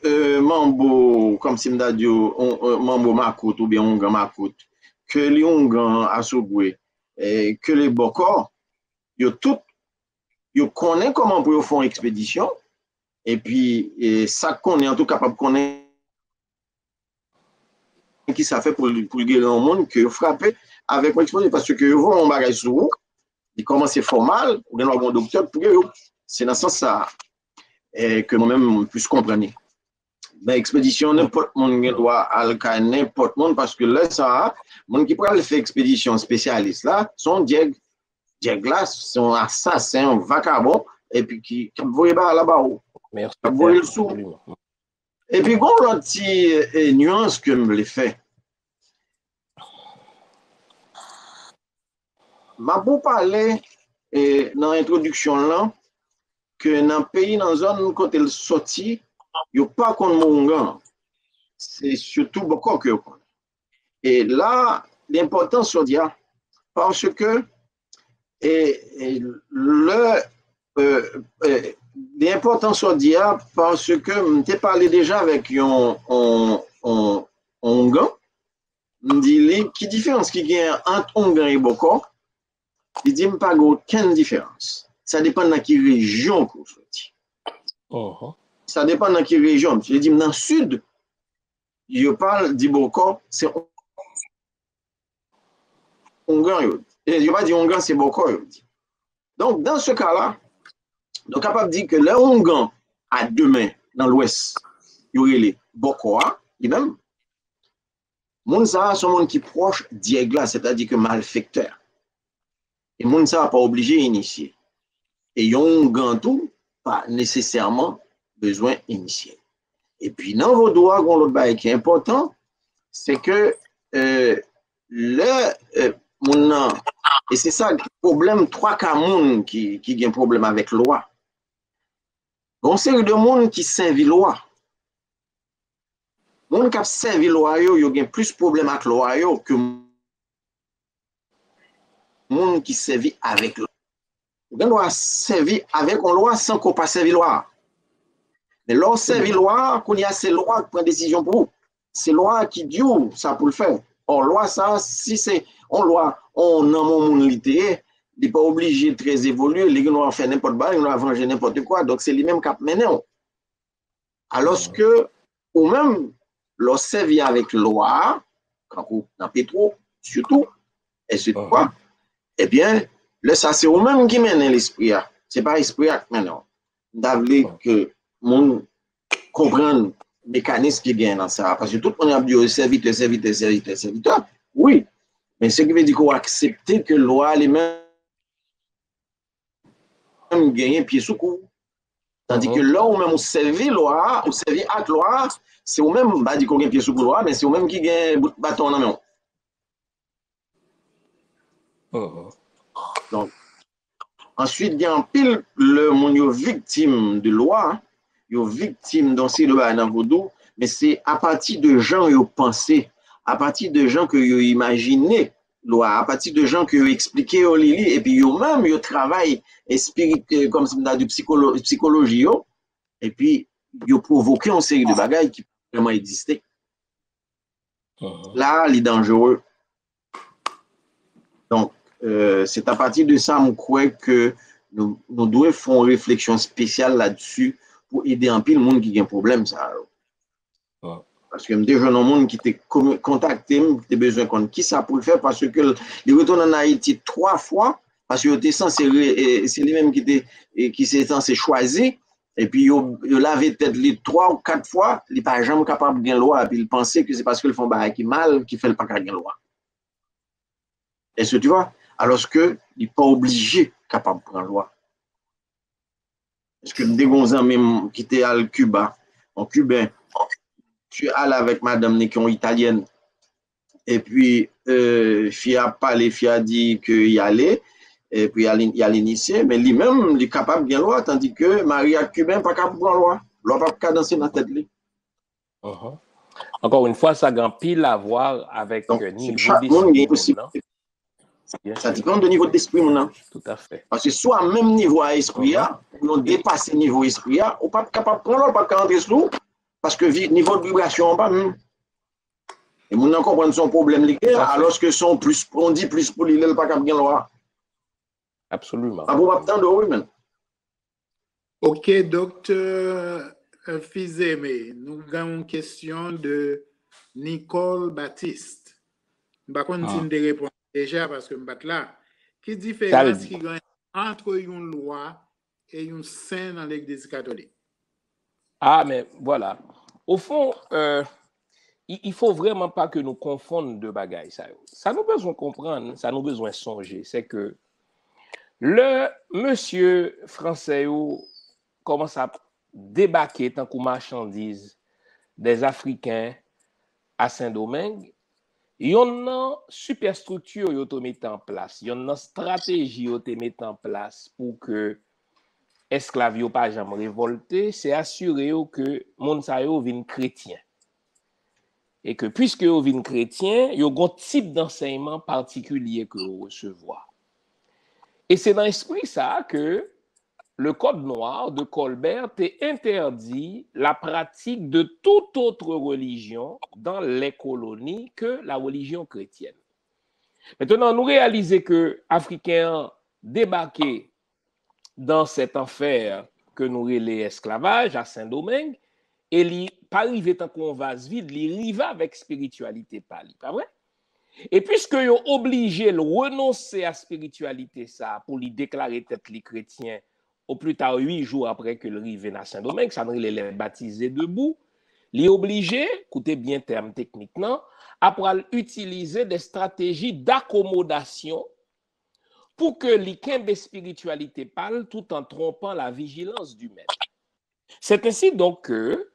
euh, manbo, kòmsi m ta di w, on, on, manbo makout oubyen oungan makout, ke li oungan asogwe, eh, ke li bòkò, yo tout, yo konnen kòman pou yo fè yon ekspedisyon, epi, eh, sa k konnen an tou kapab konnen ki sa fè pou l, pou l geri yon moun ke yo frape avèk yon eksplozyon, paske yo voye yon bagay sou ou, li kòmanse fè w mal, ou gen dwa gen yon doktè pou geri w. Se nan sans sa a, eh, ke mwen menm, m plis konprann li. Nan ekspedisyon, nenpòt moun gen dwa al kay nenpòt moun, paske lè sa a, moun ki pral fè ekspedisyon espesyalis la, se yon dyèg. Dyèg la, se yon asasen, yon vakabon, epi ki, k ap voye bagay la ba ou. K ap voye l sou ou. Epi, gen yon lòt ti, eh, nyans ke m vle fè. M ap ou pale, eh, nan entwodiksyon lan, ke nan peyi, nan zòn kote l sòti, yo pa konn mo oungan. Se sitou bòkò ke yo konn. E la, li enpòtan sa w di a, paske, e, e, lè, e, e, li enpòtan sa w di a, paske m te pale deja avèk yon, yon, yon, yon oungan, m di li, ki diferans ki gen ant oungan e bòkò? Li di m pa gen okenn diferans. Sa depann nan ki rejyon ke w soti. Sa depann nan ki rejyon. Li di m nan sid, yo pa di bòkò, se oungan yo di. E yo pa di oungan, se bòkò yo di. Donk, dans ce cas-là, nou kapab di ke lè oungan a de men nan lwès, yo rele bòkò a, li menm, moun sa a se yon moun ki pwòch dyèg la, sètadi ke malfektè. E moun sa a pa oblije inisye. E yon oungan tou pa nesesèman bezwen inisye. Epi nan vodou a, gen yon lòt bagay ki enpòtan, se ke, eh, lè, eh, moun nan, e se sa ki pwoblèm twa ka moun ki, ki gen pwoblèm avèk lwa. Gen yon seri de moun ki sèvi lwa. Moun k ap sèvi lwa yo, yo gen plis pwoblèm ak lwa yo ke moun ki sèvi avèk lwa. Ou gen dwa sèvi avèk yon lwa san ke w pa sèvi lwa a. Men lè w sèvi lwa a, kounye a se lwa a k pran desizyon pou ou. Se lwa a ki di w sa pou l fè. Ò, lwa sa a, si se yon lwa, yon nanm yon moun li te ye, li pa oblije trè evolye, li gen dwa fè nenpòt bagay, li gen dwa vanje nenpòt kwa, donk se li menm k ap mennen w. Alòske, ou menm, lè w sèvi avèk lwa a, kankou nan petwo, sitou, etsetera, ebyen, lè sa se ou menm ki mennen lespri a, se pa espri a k mennen w. M ta vle ke moun konprann mekanis ki genyen nan sa a, paske tout moun ap di yo sèvitè, sèvitè, sèvitè, sèvitè. Wi, men se ki vle di ke w aksepte ke lwa a li menm menm genyen pye sou kou w. Tandi ke lè ou menm ou sèvi lwa a, ou sèvi ak lwa a, se ou menm, m pa di ke w gen pye sou kou lwa a, men se ou menm ki gen bout baton an nan men w. Donk, answit, gen anpil lè moun yo viktim de lwa, yo viktim de yon seri de bagay nan vodou, men se apati de jan yo panse, apati de jan ke yo imajine lwa a, apati de jan ke yo eksplike yo li li, epi yo menm yo travay espirit, eh, kòmsi m ta di psikolo-, psikoloji yo, epi yo pwovoke yon seri de bagay ki pa vrèman egziste. La, li danjere. Donk, Euh, c'est à partir de ça, m kwè ke nou, nou dwe fè yon refleksyon espesyal la dsi pou ede anpil moun ki gen pwoblèm sa yo. Paske m te jwenn yon moun ki te kontakte m, ki te bezwen konn kisa pou l fè, paske li retounen ann Ayiti twa fwa, paske yo te sanse, se li menm ki te, ki se sanse chwazi, epi yo, yo lave tèt li twa ou kat fwa, li pa janm kapab gen lwa, epi l panse ke se paske l fè yon bagay ki mal ki fè l pa ka gen lwa. Est-ce que tu vois? Alòske li pa oblije kapab pran lwa. Paske m te gen yon zanmi m ki te al Kiba, yon Kiben, ti al avèk madanm li ki yon Italyèn. Epi, euh, fi a pale, fi a di ke y ale, epi y al, y al inisye, men li menm, li kapab gen lwa, tandi ke mari ak Kiben pa ka pran lwa. Lwa pa ka danse nan tèt li. Encore une fois, sa gen anpil a voir avec nivo d'espri moun nan. Sa depann de nivo d'espri moun nan. Tout à fait. Paske swa menm nivo a espri a, ou yon depase nivo espri a, ou pa kapab pran lwa, ou pa ka antre sou, paske nivo de vibrasyon an pa menm. E moun nan konprann se yon pwoblèm li gen, alòske se yon plis, on di plis pou li, lè l pa kab gen lwa. Absolument. Sa pou w ap tande w, wi, men. Ok, Doktè Fils-Aimé, nou gen yon kesyon de Nicole Baptiste. M pa konn si n te reponn deja paske m pa t la. Ki diferans ki genyen ant yon lwa e yon sen nan Legliz Katolik? Ah, men vwala. Au fond, euh, il, il faut vraiment pas que nous confondons deux bagages, sa yo. Sa nou bezwen konprann, sa nou bezwen sonje, se ke lè mesye fransè yo kòmanse ap debake tankou machandiz des Africains à Saint-Domingue, yonn nan sipèstrikti yo te mete an plas, yonn nan estrateji yo te mete an plas pou ke esklav yo pa janm revòlte, se asire yo ke moun sa yo vin kretyen. E ke piske yo vin kretyen, yo gon tip dansèyman patikilye ke yo resevwa. E se nan espri sa a ke le Code noir de Colbert te entèdi la pratique de toute autre religion dans les colonies que la religion chrétienne. Maintenant, nou reyalize ke Afriken an debake dans cet enfer ke nou rele esklavaj a Sendomeng, e li pa rive tankou yon vaz vid, li rive avèk espirityalite pa li, pa vre? E piske yo oblije l renonse a espirityalite sa a pou li deklare tèt li kretyen, au plus tard huit jours après ke l rive nan Sendomeng, sa n rele les baptisés debout, li oblije, koute byen tèm teknik nan, apral itilize des stratégies d'accommodation pou ke li kenbe espirityalite pa l tout en trompant la vigilance du maître. C'est ainsi donc que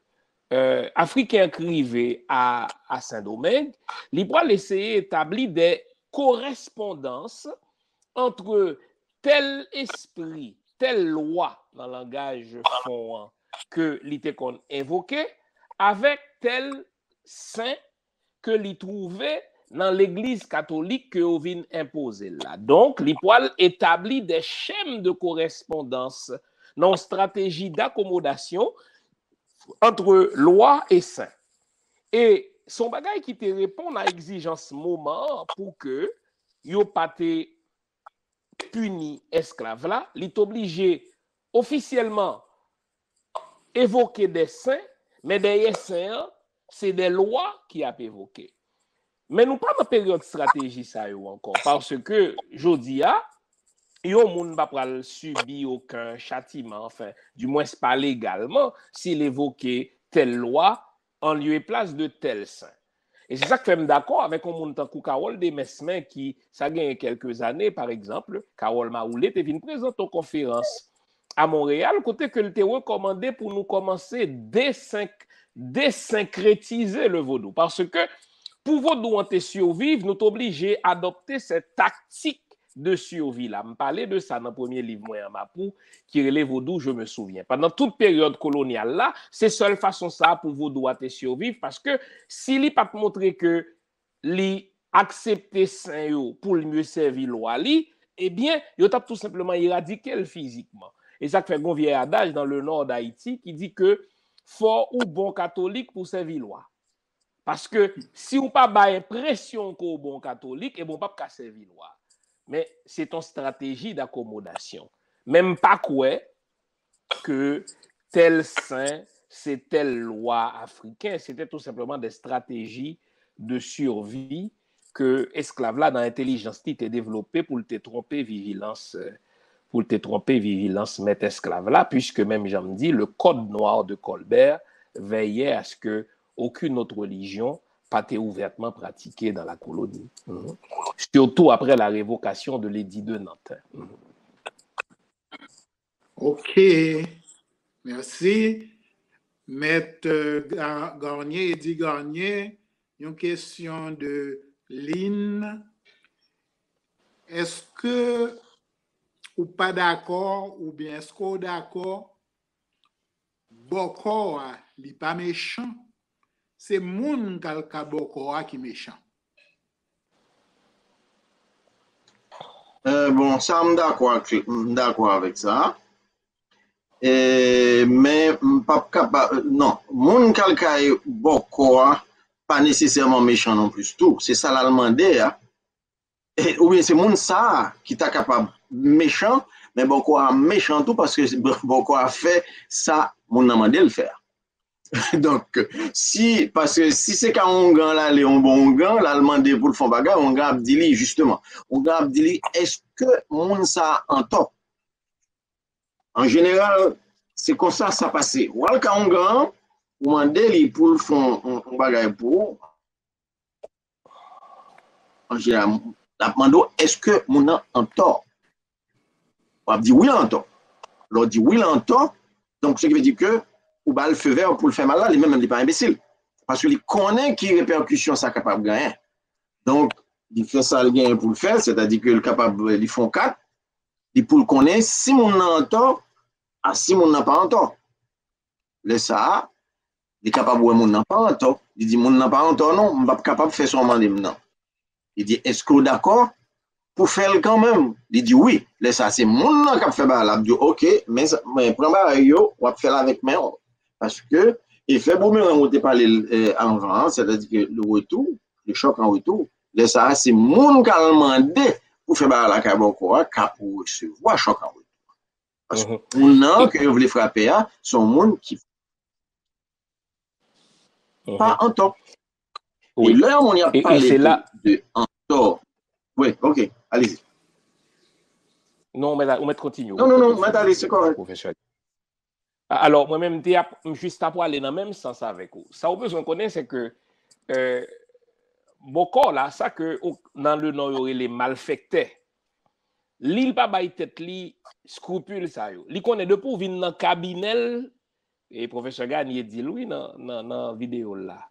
euh, Afriken an ki rive a, a Sendomeng, li pral eseye etabli de korespondans ant tèl espri, tèl lwa nan langaj fon an ke li te konn envoke, avèk tèl sen ke li twouve nan Legliz Katolik ke yo vin enpoze l la. Donk, li pral etabli de chèm de korespondans nan yon strateji d'akomodasyon ant lwa e sen. E se yon bagay ki te reponn a egzijans moman an pou ke yo pa te pini esklav la, li t oblije ofisyèlman evoke de sen, men dèyè sen an, se de lwa ki ap evoke. Men nou pa nan peryòd estrateji sa yo ankò, paske jodi a, yon moun pa pral sibi okenn chatiman, enfin, dimwens pa legalman, si l evoke tèl lwa an lye e plas de tèl sen. E se sa k fè m dakò avèk yon moun tankou Carole Demesmin ki, sa genyen kèlke zane, pa egzanp, Carole Maroulé te vin prezante yon konferans a Monreyal, kote ke l te rekòmande pou nou kòmanse desenk-, desenkretize le vodou. Paske pou vodou an te siviv, nou t oblije adopte se taktik de survie la. M pale de sa nan premye liv mwen an, Mapou, ki rele Vodou, Je me souviens. Pandan tout peryòd kolonyal la, se sèl fason sa a pou vodou a te siviv, paske si li pa t montre ke li aksepte sen yo pou l mye sèvi lwa li, ebyen, yo t ap tou senpleman eradike l fizikman. E sa k fè gon vyè adaj dans le nord d'Haïti ki di ke fò ou bon katolik pou sèvi lwa. Paske si w pa bay enpresyon ke w bon katolik, ebyen w p ap ka sèvi lwa. Men se t yon strateji d'akomodasyon. Men m pa kwè ke tel sen, se tel lwa afriken, se te tou senpleman de strateji de survie ke esklav la nan entelijans li te devlope pou l te twonpe vijilans, pou l te twonpe vijilans mèt esklav la, puisque menm jan m di, le code noir de Colbert veillait à ce que aucune autre religion pa te ouvètman pratike dans la colonie. Mhm. Surtout après la révocation de l'édit de Nantes. Mhm. Ok. Mèsi. Mèt Garnier, Eddy Garnier, yon kesyon de Lynn. Èske ou pa dakò oubyen èske ou dakò bòkò a li pa mechan? Se moun k al ka bòkò a ki mechan. Bon, sa m dakò ak m dakò avèk sa. Men m p ap kapab, non, moun k al kay bòkò a pa nesesèman mechan non plis tou. Se sa l al mande a. Oubyen se moun sa a ki ta kapab mechan, men bòkò a mechan tou paske bòkò a fè sa moun nan mande l fè a. Donk, si, paske si se ka oungan l ale, yon bon oungan, l al mande pou l fè yon bagay, oungan ap di li, jisteman, oungan ap di li, èske moun sa a antò? An jeneral, se konsa sa pase. W al ka oungan an, ou mande li pou l fè yon bagay pou ou, an jeneral, l ap mande w, èske moun nan antò? W ap di wi, l antò. Lè w di wi, l antò, donk, se ki vle di ke ou ba l feu vert pou l fè mal la, li menm, li pa enbesil. Paske li konnen ki repèkisyon sa kapab genyen. Donk, li fè sa l genyen pou l fè, sètadi ke l kapab, li fè yon kat, li pou l konnen si moun nan antò, a si moun nan pa antò. Lè sa a, li kapab wè moun nan pa antò. Li di, moun nan pa antò non, m p ap kapab fè sa w mande m nan. Li di, èske w dakò pou fè l kanmenm? Li di wi. Lè sa a, se moun nan k ap fè bagay la, ap di, oke, men, men pran bagay yo, w ap fè l avèk men w. Paske efè boomerang ou te pale anvan an, sètadi ke le retour, le choc en retour, lè sa a, se moun k al mande pou fè bagay la kay bòkò a, k ap resevwa chòk an retour. Paske moun nan ke yo vle frape a, se yon moun ki pa antò. E lè yon moun y ap pale de antò. Wi, ok, alezi. Non, ou mèt kontinye. Non, non, non, mèt ale, se kòrèk. Pwofesè. Alò, mwen menm, m te ap, m jis ta pwale nan menm sans avèk ou. Sa ou bezwen konnen, se ke bòkò la, sa ke nan le nò yo rele malfektè, li, li pa bay tèt li scrupule sa yo. Li konnen depi w vin nan kabinè l, e pwofesè Garnier di l wi nan, nan, nan videyo l la.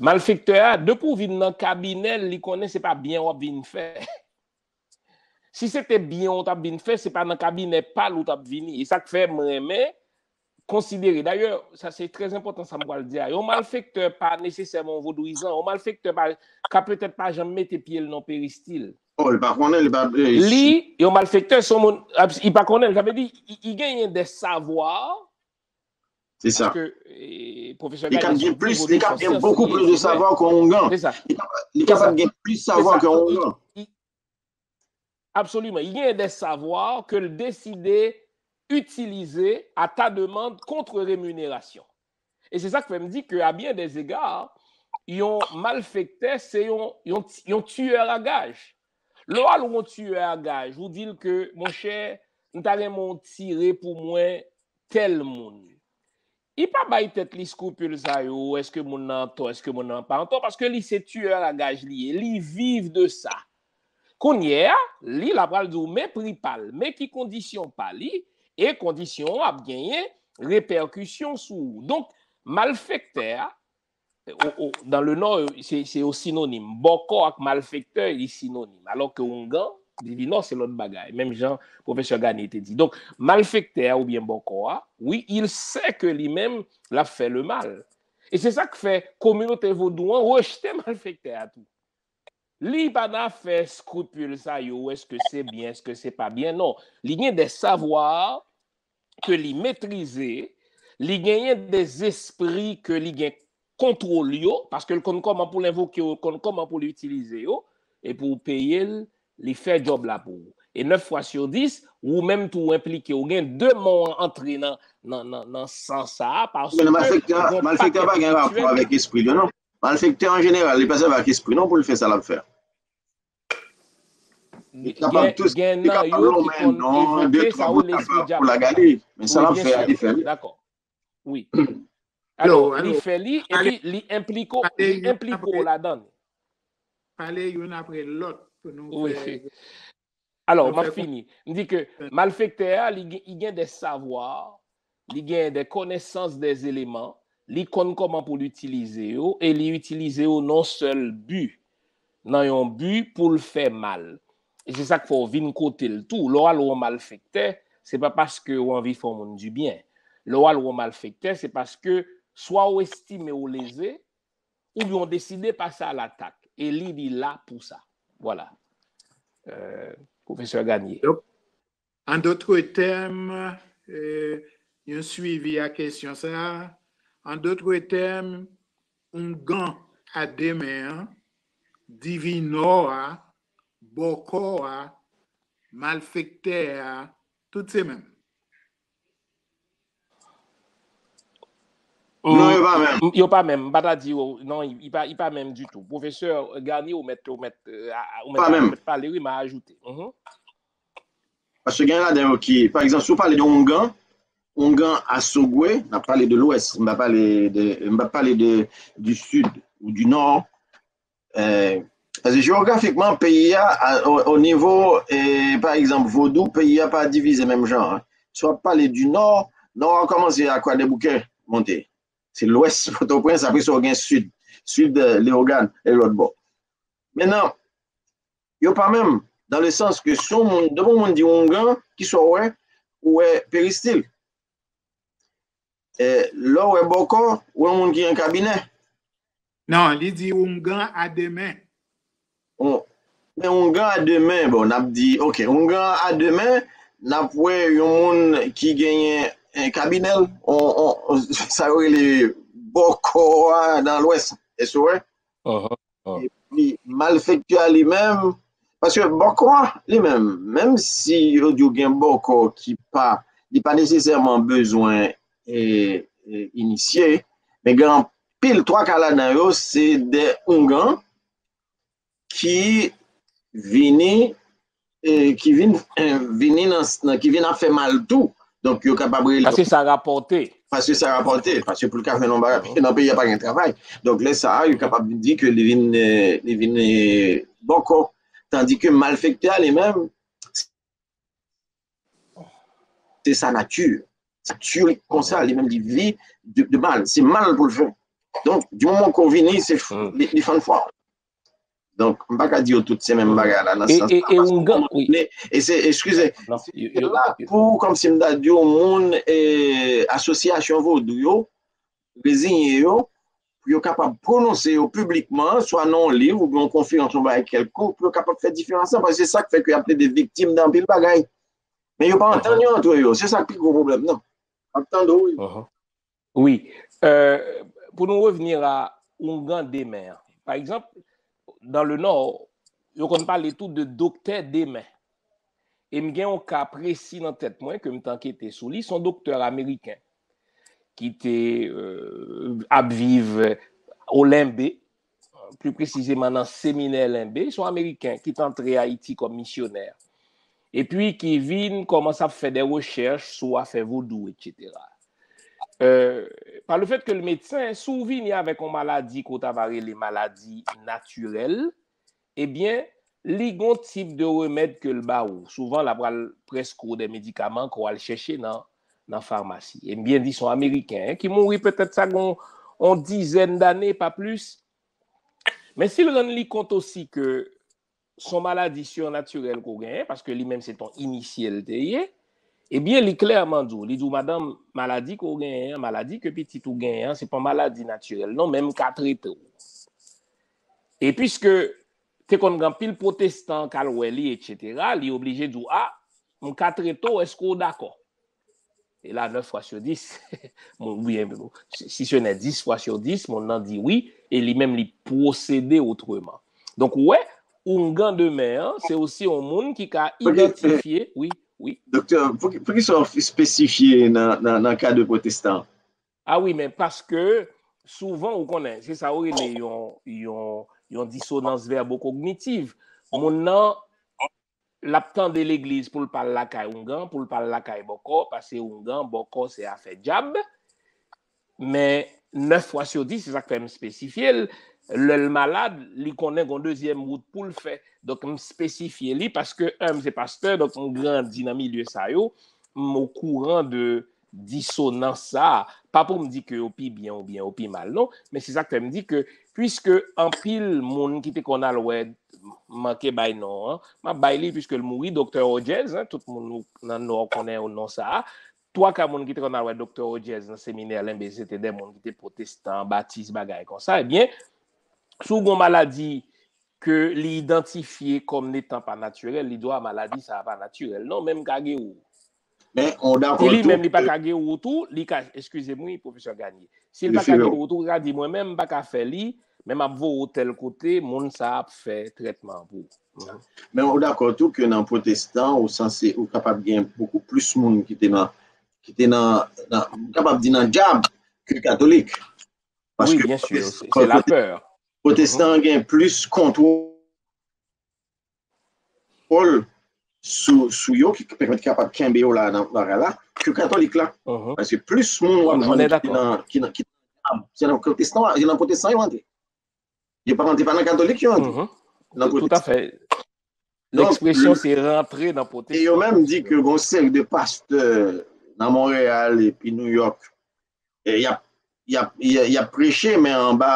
Malfektè a, depi w vin nan kabinè l, li konnen se pa byen w ap vin fè. Si se te byen w t ap vin fè, se pa nan kabinè pa l ou t ap vini. E sa k fè m renmen konsidere. Dayè, sa se trè enpòtan sa m pral di a. Yon malfektè pa nesesèman yon vodouyizan. Yon malfektè pa, ka petèt pa janm mete pye l nan peristil. Oh, li pa konnen, li pa. Li, yon malfektè, se yon moun, li pa konnen, sa vle di, li genyen de savwa. Se sa. Paske, e, pwofesè Garnier gen plis, li ka gen beaucoup plus de savoir ke yon oungan. Se sa. Li kapab gen plis savwa ke yon oungan. Absoliman. Il y a des savoirs que l deside itilize à ta demande contre rémunération. E se sa k fè m di ke, à bien des égards, yon malfektè, se yon, yon, yon tueur à gages. Lè w al yon tueur à gages, ou di l ke, monchè, m ta renmen w tire pou mwen tèl moun. Li pa bay tèt li scrupule sa yo, èske moun nan antò, èske moun nan pa antò, paske li se tueur à gages li ye, li viv de sa. Kounye a, li la pral di w men pri pa l, men ki kondisyon pa li, e kondisyon an ap genyen repèkisyon sou ou. Donk, malfektè a, o, o, dans le Nord, se, se yo sinonim. Bòkò ak malfektè, li sinonim. Alò ke oungan, li di non, se lòt bagay. Menm jan pwofesè Garnier te di. Donk, malfektè a oubyen bòkò a, wi, il sait que li menm, l ap fè le mal. E se sa k fè kominote vodou an rejte malfektè a tou. Li pa nan afè scrupule sa yo, èske se byen, èske se pa byen, non. Li gen de savwa ke li metrize, li genyen de zespri ke li gen kontwòl yo, paske l konn kòman pou l envoke yo, l konn kòman pou l itilize yo, e pou peye l li fè djòb la pou ou. E nèf fwa sou dis, ou menm tou enplike, ou gen demon an antre nan, nan, nan, nan san sa a, paske malfektè a pa gen rapò avèk espri li, non. Malfektè an jeneral, li pa sèvi ak espri, non, pou l fè sa l ap fè. Gen nan yo ki konn evoke sa ou lespri dyabolik. Men sa l ap fè a, li fè li. Dakò. Wi. Alò, li fè li, epi li enplike w ladan. Pale youn apre lòt pou nou fè. Alò, m ap fini. M di ke malfektè a, li gen de savwa, li gen de konesans de eleman, li konn kòman pou l itilize yo, e li itilize yo nan sèl bi, nan yon bi pou l fè mal. E se sa k fè w vin kote l tou. Lè w al wè yon malfektè, se pa paske w anvi fè yon moun dibyen. Lè w al wè yon malfektè, se paske swa w estime w leze, oubyen w deside pase a latak. E li, li la pou sa. Vwala. Pwofesè Garnier. An dotre tèm, yon swivi a kesyon sa a, an dotre tèm, oungan a de men an, divinò a, bòkò a, malfektè a, tout se menm. Non, yo pa menm. Yo pa menm. M pa ta di yo, non, li pa menm ditou. Pwofesè Garnier, ou mèt, ou mèt, ou mèt pale, wi, m a ajoute. Paske gen ladan yo ki, pa egzanp, si w pale de oungan, oungan a Sogwe, n ap pale de Lwès, m pa pale de, m pa pale de, du Sud ou du Nord. Paske jewografikman, peyi a, o nivo, pa egzanp, vodou, peyi a pa divize menm jan. Si w ap pale du Nò, Nò a kòmanse a Kwadèboukè monte. Se Lwès Pòtoprens, apre sa w gen Sid, Sid Leyogàn e lòt bò. Mentnan, yo pa menm, dans le sens que si yon moun, depi yon moun di oungan, kisa w wè, ou wè peristil. Lè w wè bòkò, ou wè yon moun ki gen kabinè. Non, li di oungan a de men. Men oungan a de men, bon, n ap di, ok, oungan a de men, n ap wè yon moun ki genyen kabinè l, sa yo rele bòkò a nan Lwès, èske w wè? Epi malfektè a li menm, paske bòkò a li menm, menm si yo di w gen bòkò ki pa, li pa nesesèman bezwen inisye, men gen anpil, twa ka ladan yo se de oungan ki vini ki vin vini nan ki vin ap fè mal tou. Donk yo kapab rele. Paske sa rapòte. Paske sa rapòte. Paske pou l ka fè yon bagay, paske nan peyi a pa gen travay. Donk lè sa a, yo kapab di ke li vin li vin bòkò. Tandi ke malfektè a li menm, se sa nati. Nati li konsa, li menm li vi de mal. Se mal pou l fè. Donk, di moman ke w vini, se li fann fwa. Donk, m pa ka di yo tout se menm bagay la nan sans sa. E se, eskize, se la pou, kòmsi m ta di w, moun asosyasyon vodou yo reziye yo pou yo kapab pwononse yo piblikman, swa nan yon liv oubyen yon konferans, yon bagay kèlkonk, pou yo kapab fè diferans lan, paske se sa k fè ke y ap plede viktim de anpil bagay. Men yo pa antann yo antre yo, se sa k pi gwo pwoblèm nan. M ap tande w, wi. Wi. Pou nou revni a oungan de men an. Pa egzanp, dans le Nord, yo konn pale tou de doktè de men. E m gen yon ka presi nan tèt mwen ke m t ankete sou li. Se yon doktè ameriken ki te ap viv o Lenbe, pli presizeman nan seminè Lenbe. Se yon Ameriken ki t antre Ayiti kòm misyonè. Epi ki vin kòmanse ap fè de rechèch sou afè vodou, etsetera. Par le fait que l medsen, si w vini avèk yon maladi ke w ta va rele maladi natirèl, ebyen, li gen yon tip de remèd ke l ba ou. Souvan, l ap pral prèske w de medikaman ke w al chèche nan, nan famasi. E m byen di, se yon Ameriken ki mouri petèt sa gen yon dizèn dane, pa plis. Men si l rann li kont osi ke se yon maladi sirnatirèl ke w genyen, paske li menm se t yon inisye l te ye, ebyen, li klèman di w, li di w, madanm, maladi ke w genyen an, maladi ke pitit ou genyen an, se pa yon maladi natirèl non, men m ka trete w. E piske te konn gen anpil pwotestan k al wè li, etsetera, li oblije di w, a, m ka trete w, èske w dakò? E la, nèf fwa sou dis, oubyen, si se nan dis fwa sou dis, moun nan di wi, e li menm li pwosede otreman. Donk, ou wè, oungan demen an, se osi yon moun ki ka idantifye, wi, wi. Doktè, poukisa w spesifye nan ka de pwotestan? A wi, men paske souvan, ou konnen, se sa yo rele yon, yon, yon disonans vèbokognitiv. Moun nan, l ap tande legliz pou l pa al lakay oungan, pou l pa al lakay bòkò, paske oungan, bòkò, se afè dyab. Men nèf fwa sou dis, se sa k fè m spesifye l, lè l malad, li konnen gen yon dezyèm wout pou l fè. Donk, m spesifye li paske, en, m se pastè, donk m grandi nan milye sa yo, m okouran de disonans sa a. Pa pou m di ke yo pi byen oubyen yo pi mal, non, men se sa k fè m di ke, piske anpil moun ki te konn al wè, m manke bay non an, m ap bay li piske l mouri, Doktè Hodges, en, tout moun nan Nò konnen non sa a, twa ka moun ki te konn al wè Doktè Hodges nan seminè Linbé, se te de moun ki te pwotestan, batis, bagay konsa. Ebyen, si w gen yon maladi ke li idantifye kòm netan pa natirèl, li di w a maladi sa a pa natirèl. Non, men m ka geri w. Men, on dakò tou. Si li menm li pa ka geri w tou, li ka, eskize m wi, pwofesè Garnier. Si li pa ka geri w tou, li ka di mwen menm m pa ka fè li, men m ap voye w tèl kote, moun sa a ap fè trètman an pou ou. Men ou dakò tou ke nan pwotestan, ou sanse, ou kapab gen bokou plis moun ki te nan, ki te nan, nan, m kapab di nan dyab ke katolik. Paske pwotestan gen plis kontwòl sou, sou yo, ki pèmèt kapab kenbe yo la nan bagay la, ke katolik la. Paske plis moun w ap jwenn ki nan, ki nan, ki nan, se nan pwotestan, se nan pwotestan yo antre. Yo pa rantre pa nan katolik yo antre. Nan pwotestan. Tout à fait. L'expression se rantre nan pwotestan. E yo menm di ke gon seri de pastè nan Montréal epi New York, e y ap, y ap, y ap preche men anba,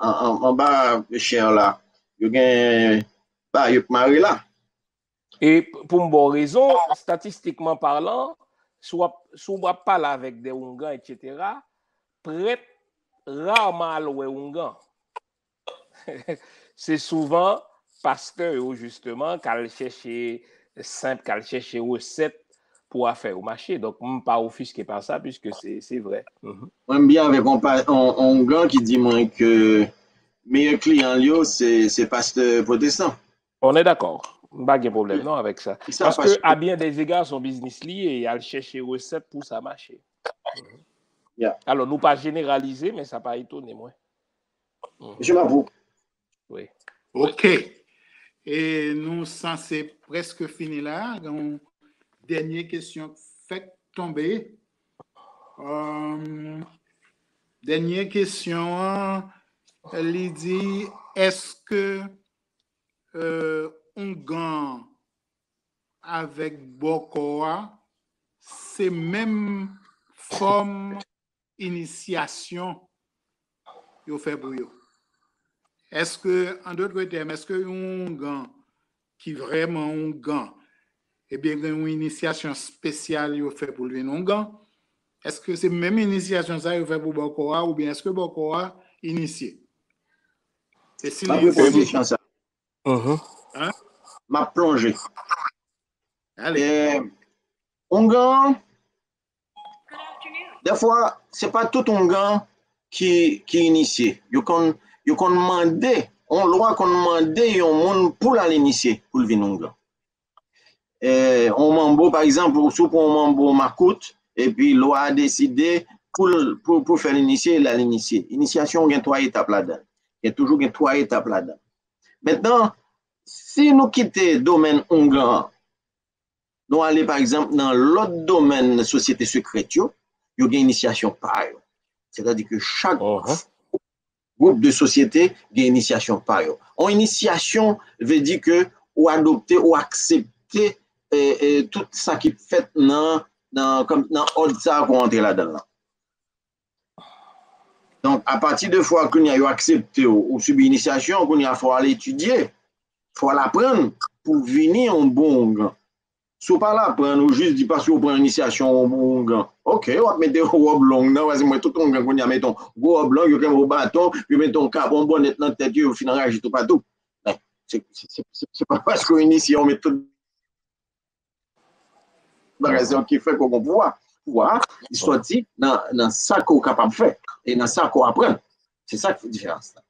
anba chè la. Yo gen ba yo k mare la. E pou m ba w rezon, statistikman palan, si w ap, si w ap pale avèk de oungan, etsetera, prèt raman al wè oungan. Se souvan pastè yo, jisteman, k al chèche senp, k al chèche resèt pou afè yo mache. Donk, m pa ofiske pa sa, piske se, se vrè. Mwen, m byen avèk yon oungan ki di mwen ke meyè kliyan l yo, se, se pastè pwotestan. On est d'accord. M pa gen pwoblèm non avèk sa. Paske a byen de zega se yon biznis li ye, y al chèche resèt pou sa mache. Alò, nou pa jeneralize, men sa pa etone mwen. Mesye Mapou. Wi. Ok. E nou sanse prèske fini la. Gen yon dènye kesyon k fèk tonbe. Dènye kesyon an, li di, èske oungan avèk bòkò a se menm fòm inisyasyon yo fè pou yo? Èske, an dòt tèm, èske yon oungan ki vrèman oungan, ebyen, gen yon inisyasyon espesyal yo fè pou l vin oungan? Èske se menm inisyasyon sa yo fè pou bòkò a, oubyen èske bòkò a inisye? E si li inisye, M ap plonje. Oungan an, dèfwa, se pa tout oungan ki, ki inisye. Yo konn, yo konn mande, yon lwa konn mande yon moun pou l al inisye, pou l vin oungan. Yon manbo, pa egzanp, si w pran yon manbo makout, epi lwa a deside pou l, pou, pou fè l inisye, l al inisye. Inisyasyon gen twa etap ladan l. Gen toujou gen twa etap ladan l. Mentnan, si nou kite domèn oungan an, nou ale, pa egzanp, nan lòt domèn sosyete sekrèt yo, yo gen inisyasyon pa yo. Sètadi ke chak gwoup de sosyete gen inisyasyon pa yo. Yon inisyasyon vle di ke ou adopte, ou aksepte tout sa ki fèt nan, nan, nan òd sa a ke w antre ladan l lan. Donk, apati de fwa kounye a yo aksepte w, ou sibi inisyasyon, kounye a fò w al etidye, fò w al aprann pou w vini yon bon oungan. Si w pa al aprann, ou jis di paske w pran inisyasyon w oungan. Oke, w ap mete wòb long nan, paske m wè tout oungan kounye a mete yon gwo wòb long, yo kenbe yon baton, yo mete yon kap, yon bònèt nan tèt yo, yo fin anraje toupatou. Men, se, se, se, se pa paske w inisye, w met tout bagay sa yo ki fè ke w gen pouvwa. Pouvwa a, li sòti nan, nan sa ke w kapab fè e nan sa ke w aprann. Se sa k fè diferans la.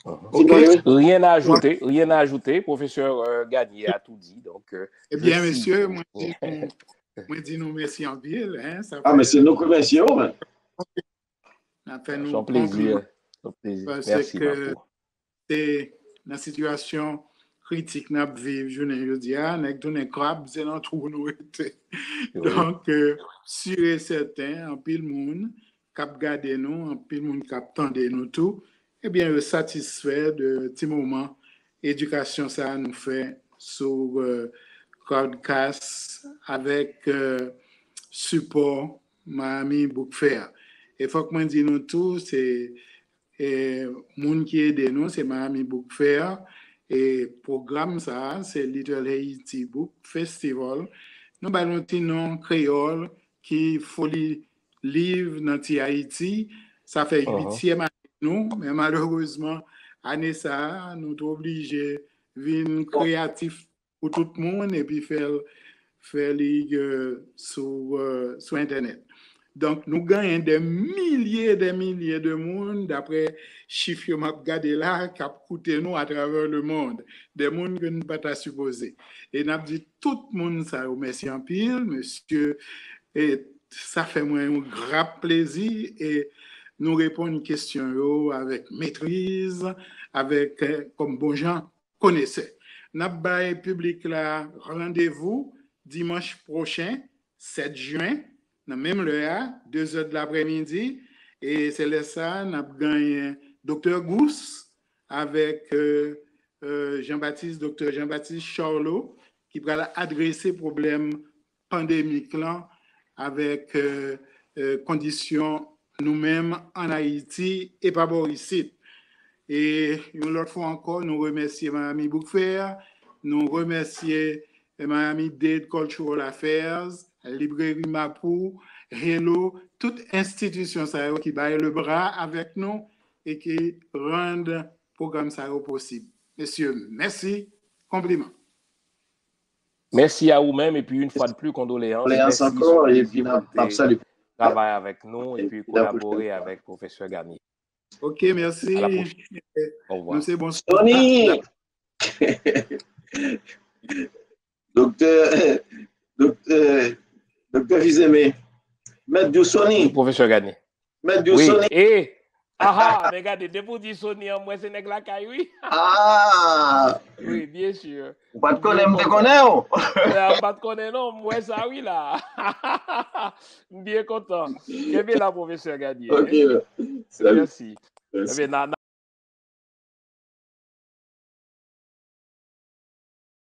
Ok. Rien à ajouter, rien à ajouter. Professeur euh, Garnier a tout dit. Donc, euh, Ebyen, mesye, mwen di nou, mwen di nou mèsi anpil. Hein, ah, mesye, nou k remèsye w. N ap fè nou konpliman. Paske se nan sitiyasyon kritik n ap viv jounen jodi a, nèg tounen krab, se nan twou nou rete. Donk, si e sèten, anpil moun k ap gade nou, anpil moun k ap tande nou tou, ebyen, yo satisfè de ti moman edikasyon sa a nou fè sou Crowdcast avèk sipò Miami Book Fair. E fòk mwen di nou tou, se e, moun ki ede nou, se Miami Book Fair. E pwogram sa a, se Little Haiti Book Festival. Nou ba l yon ti non kreyòl ki Foli Liv nan Ti Ayiti. Sa fè uityèm ane nou, men malerezman, ane sa a, nou te oblije vin kreyatif pou tout moun epi fè l fè li sou sou entènèt. Donk, nou genyen de milye de milye de moun, daprè chif yo m ap gade la, k ap koute nou atravè le mond, de moun ke nou pa ta sipoze. E n ap di tout moun sa yo mèsi anpil, mesye, e sa fè mwen yon grap plezi, e nou reponn kesyon yo avèk metriz, avèk kòm bon jan konesè. N ap bay piblik la randevou dimanch pwochen, sèt jen, nan menm lè a, de zè de laprèmidi, e se lè sa a n ap genyen Doktè Gous avèk Jean-Baptiste, Doktè Jean-Baptiste Charlot, ki pral adrese pwoblèm pandemik lan avèk kondisyon nou menm ann Ayiti e pa bò isit. E yon lòt fwa ankò, nou remèsye Miami Book Fair, nou remèsye Miami Dade Cultural Affairs, Libreri Mapou, Hello, tout enstitisyon sa yo ki bay le bra avèk nou e ki rann pwogram sa yo posib. Mesye, mèsi, konpliman. Mèsi a ou menm, epi yon fwa de pli, kondoleyans. Kondoleyans ankò, epi n ap salye. Travay avèk nou, epi kolabore avèk Pwofesè Garnier. Ok, mèsi. Nou se bon. Sony! Doktè, doktè, doktè Fils-Aimé. Mèt di w Sony. Pwofesè Garnier. Mèt di w Sony. Aha, men gade, depi w di Sony an, mwen se nèg lakay, wi. Ah! Wi, byen si. Ou pa t konnen m te konnen w? M pa t konnen non, m wè sa wi la. M byen kontan. Kenbe la, Pwofesè Garnier. Ok. Mèsi. Ebyen, n a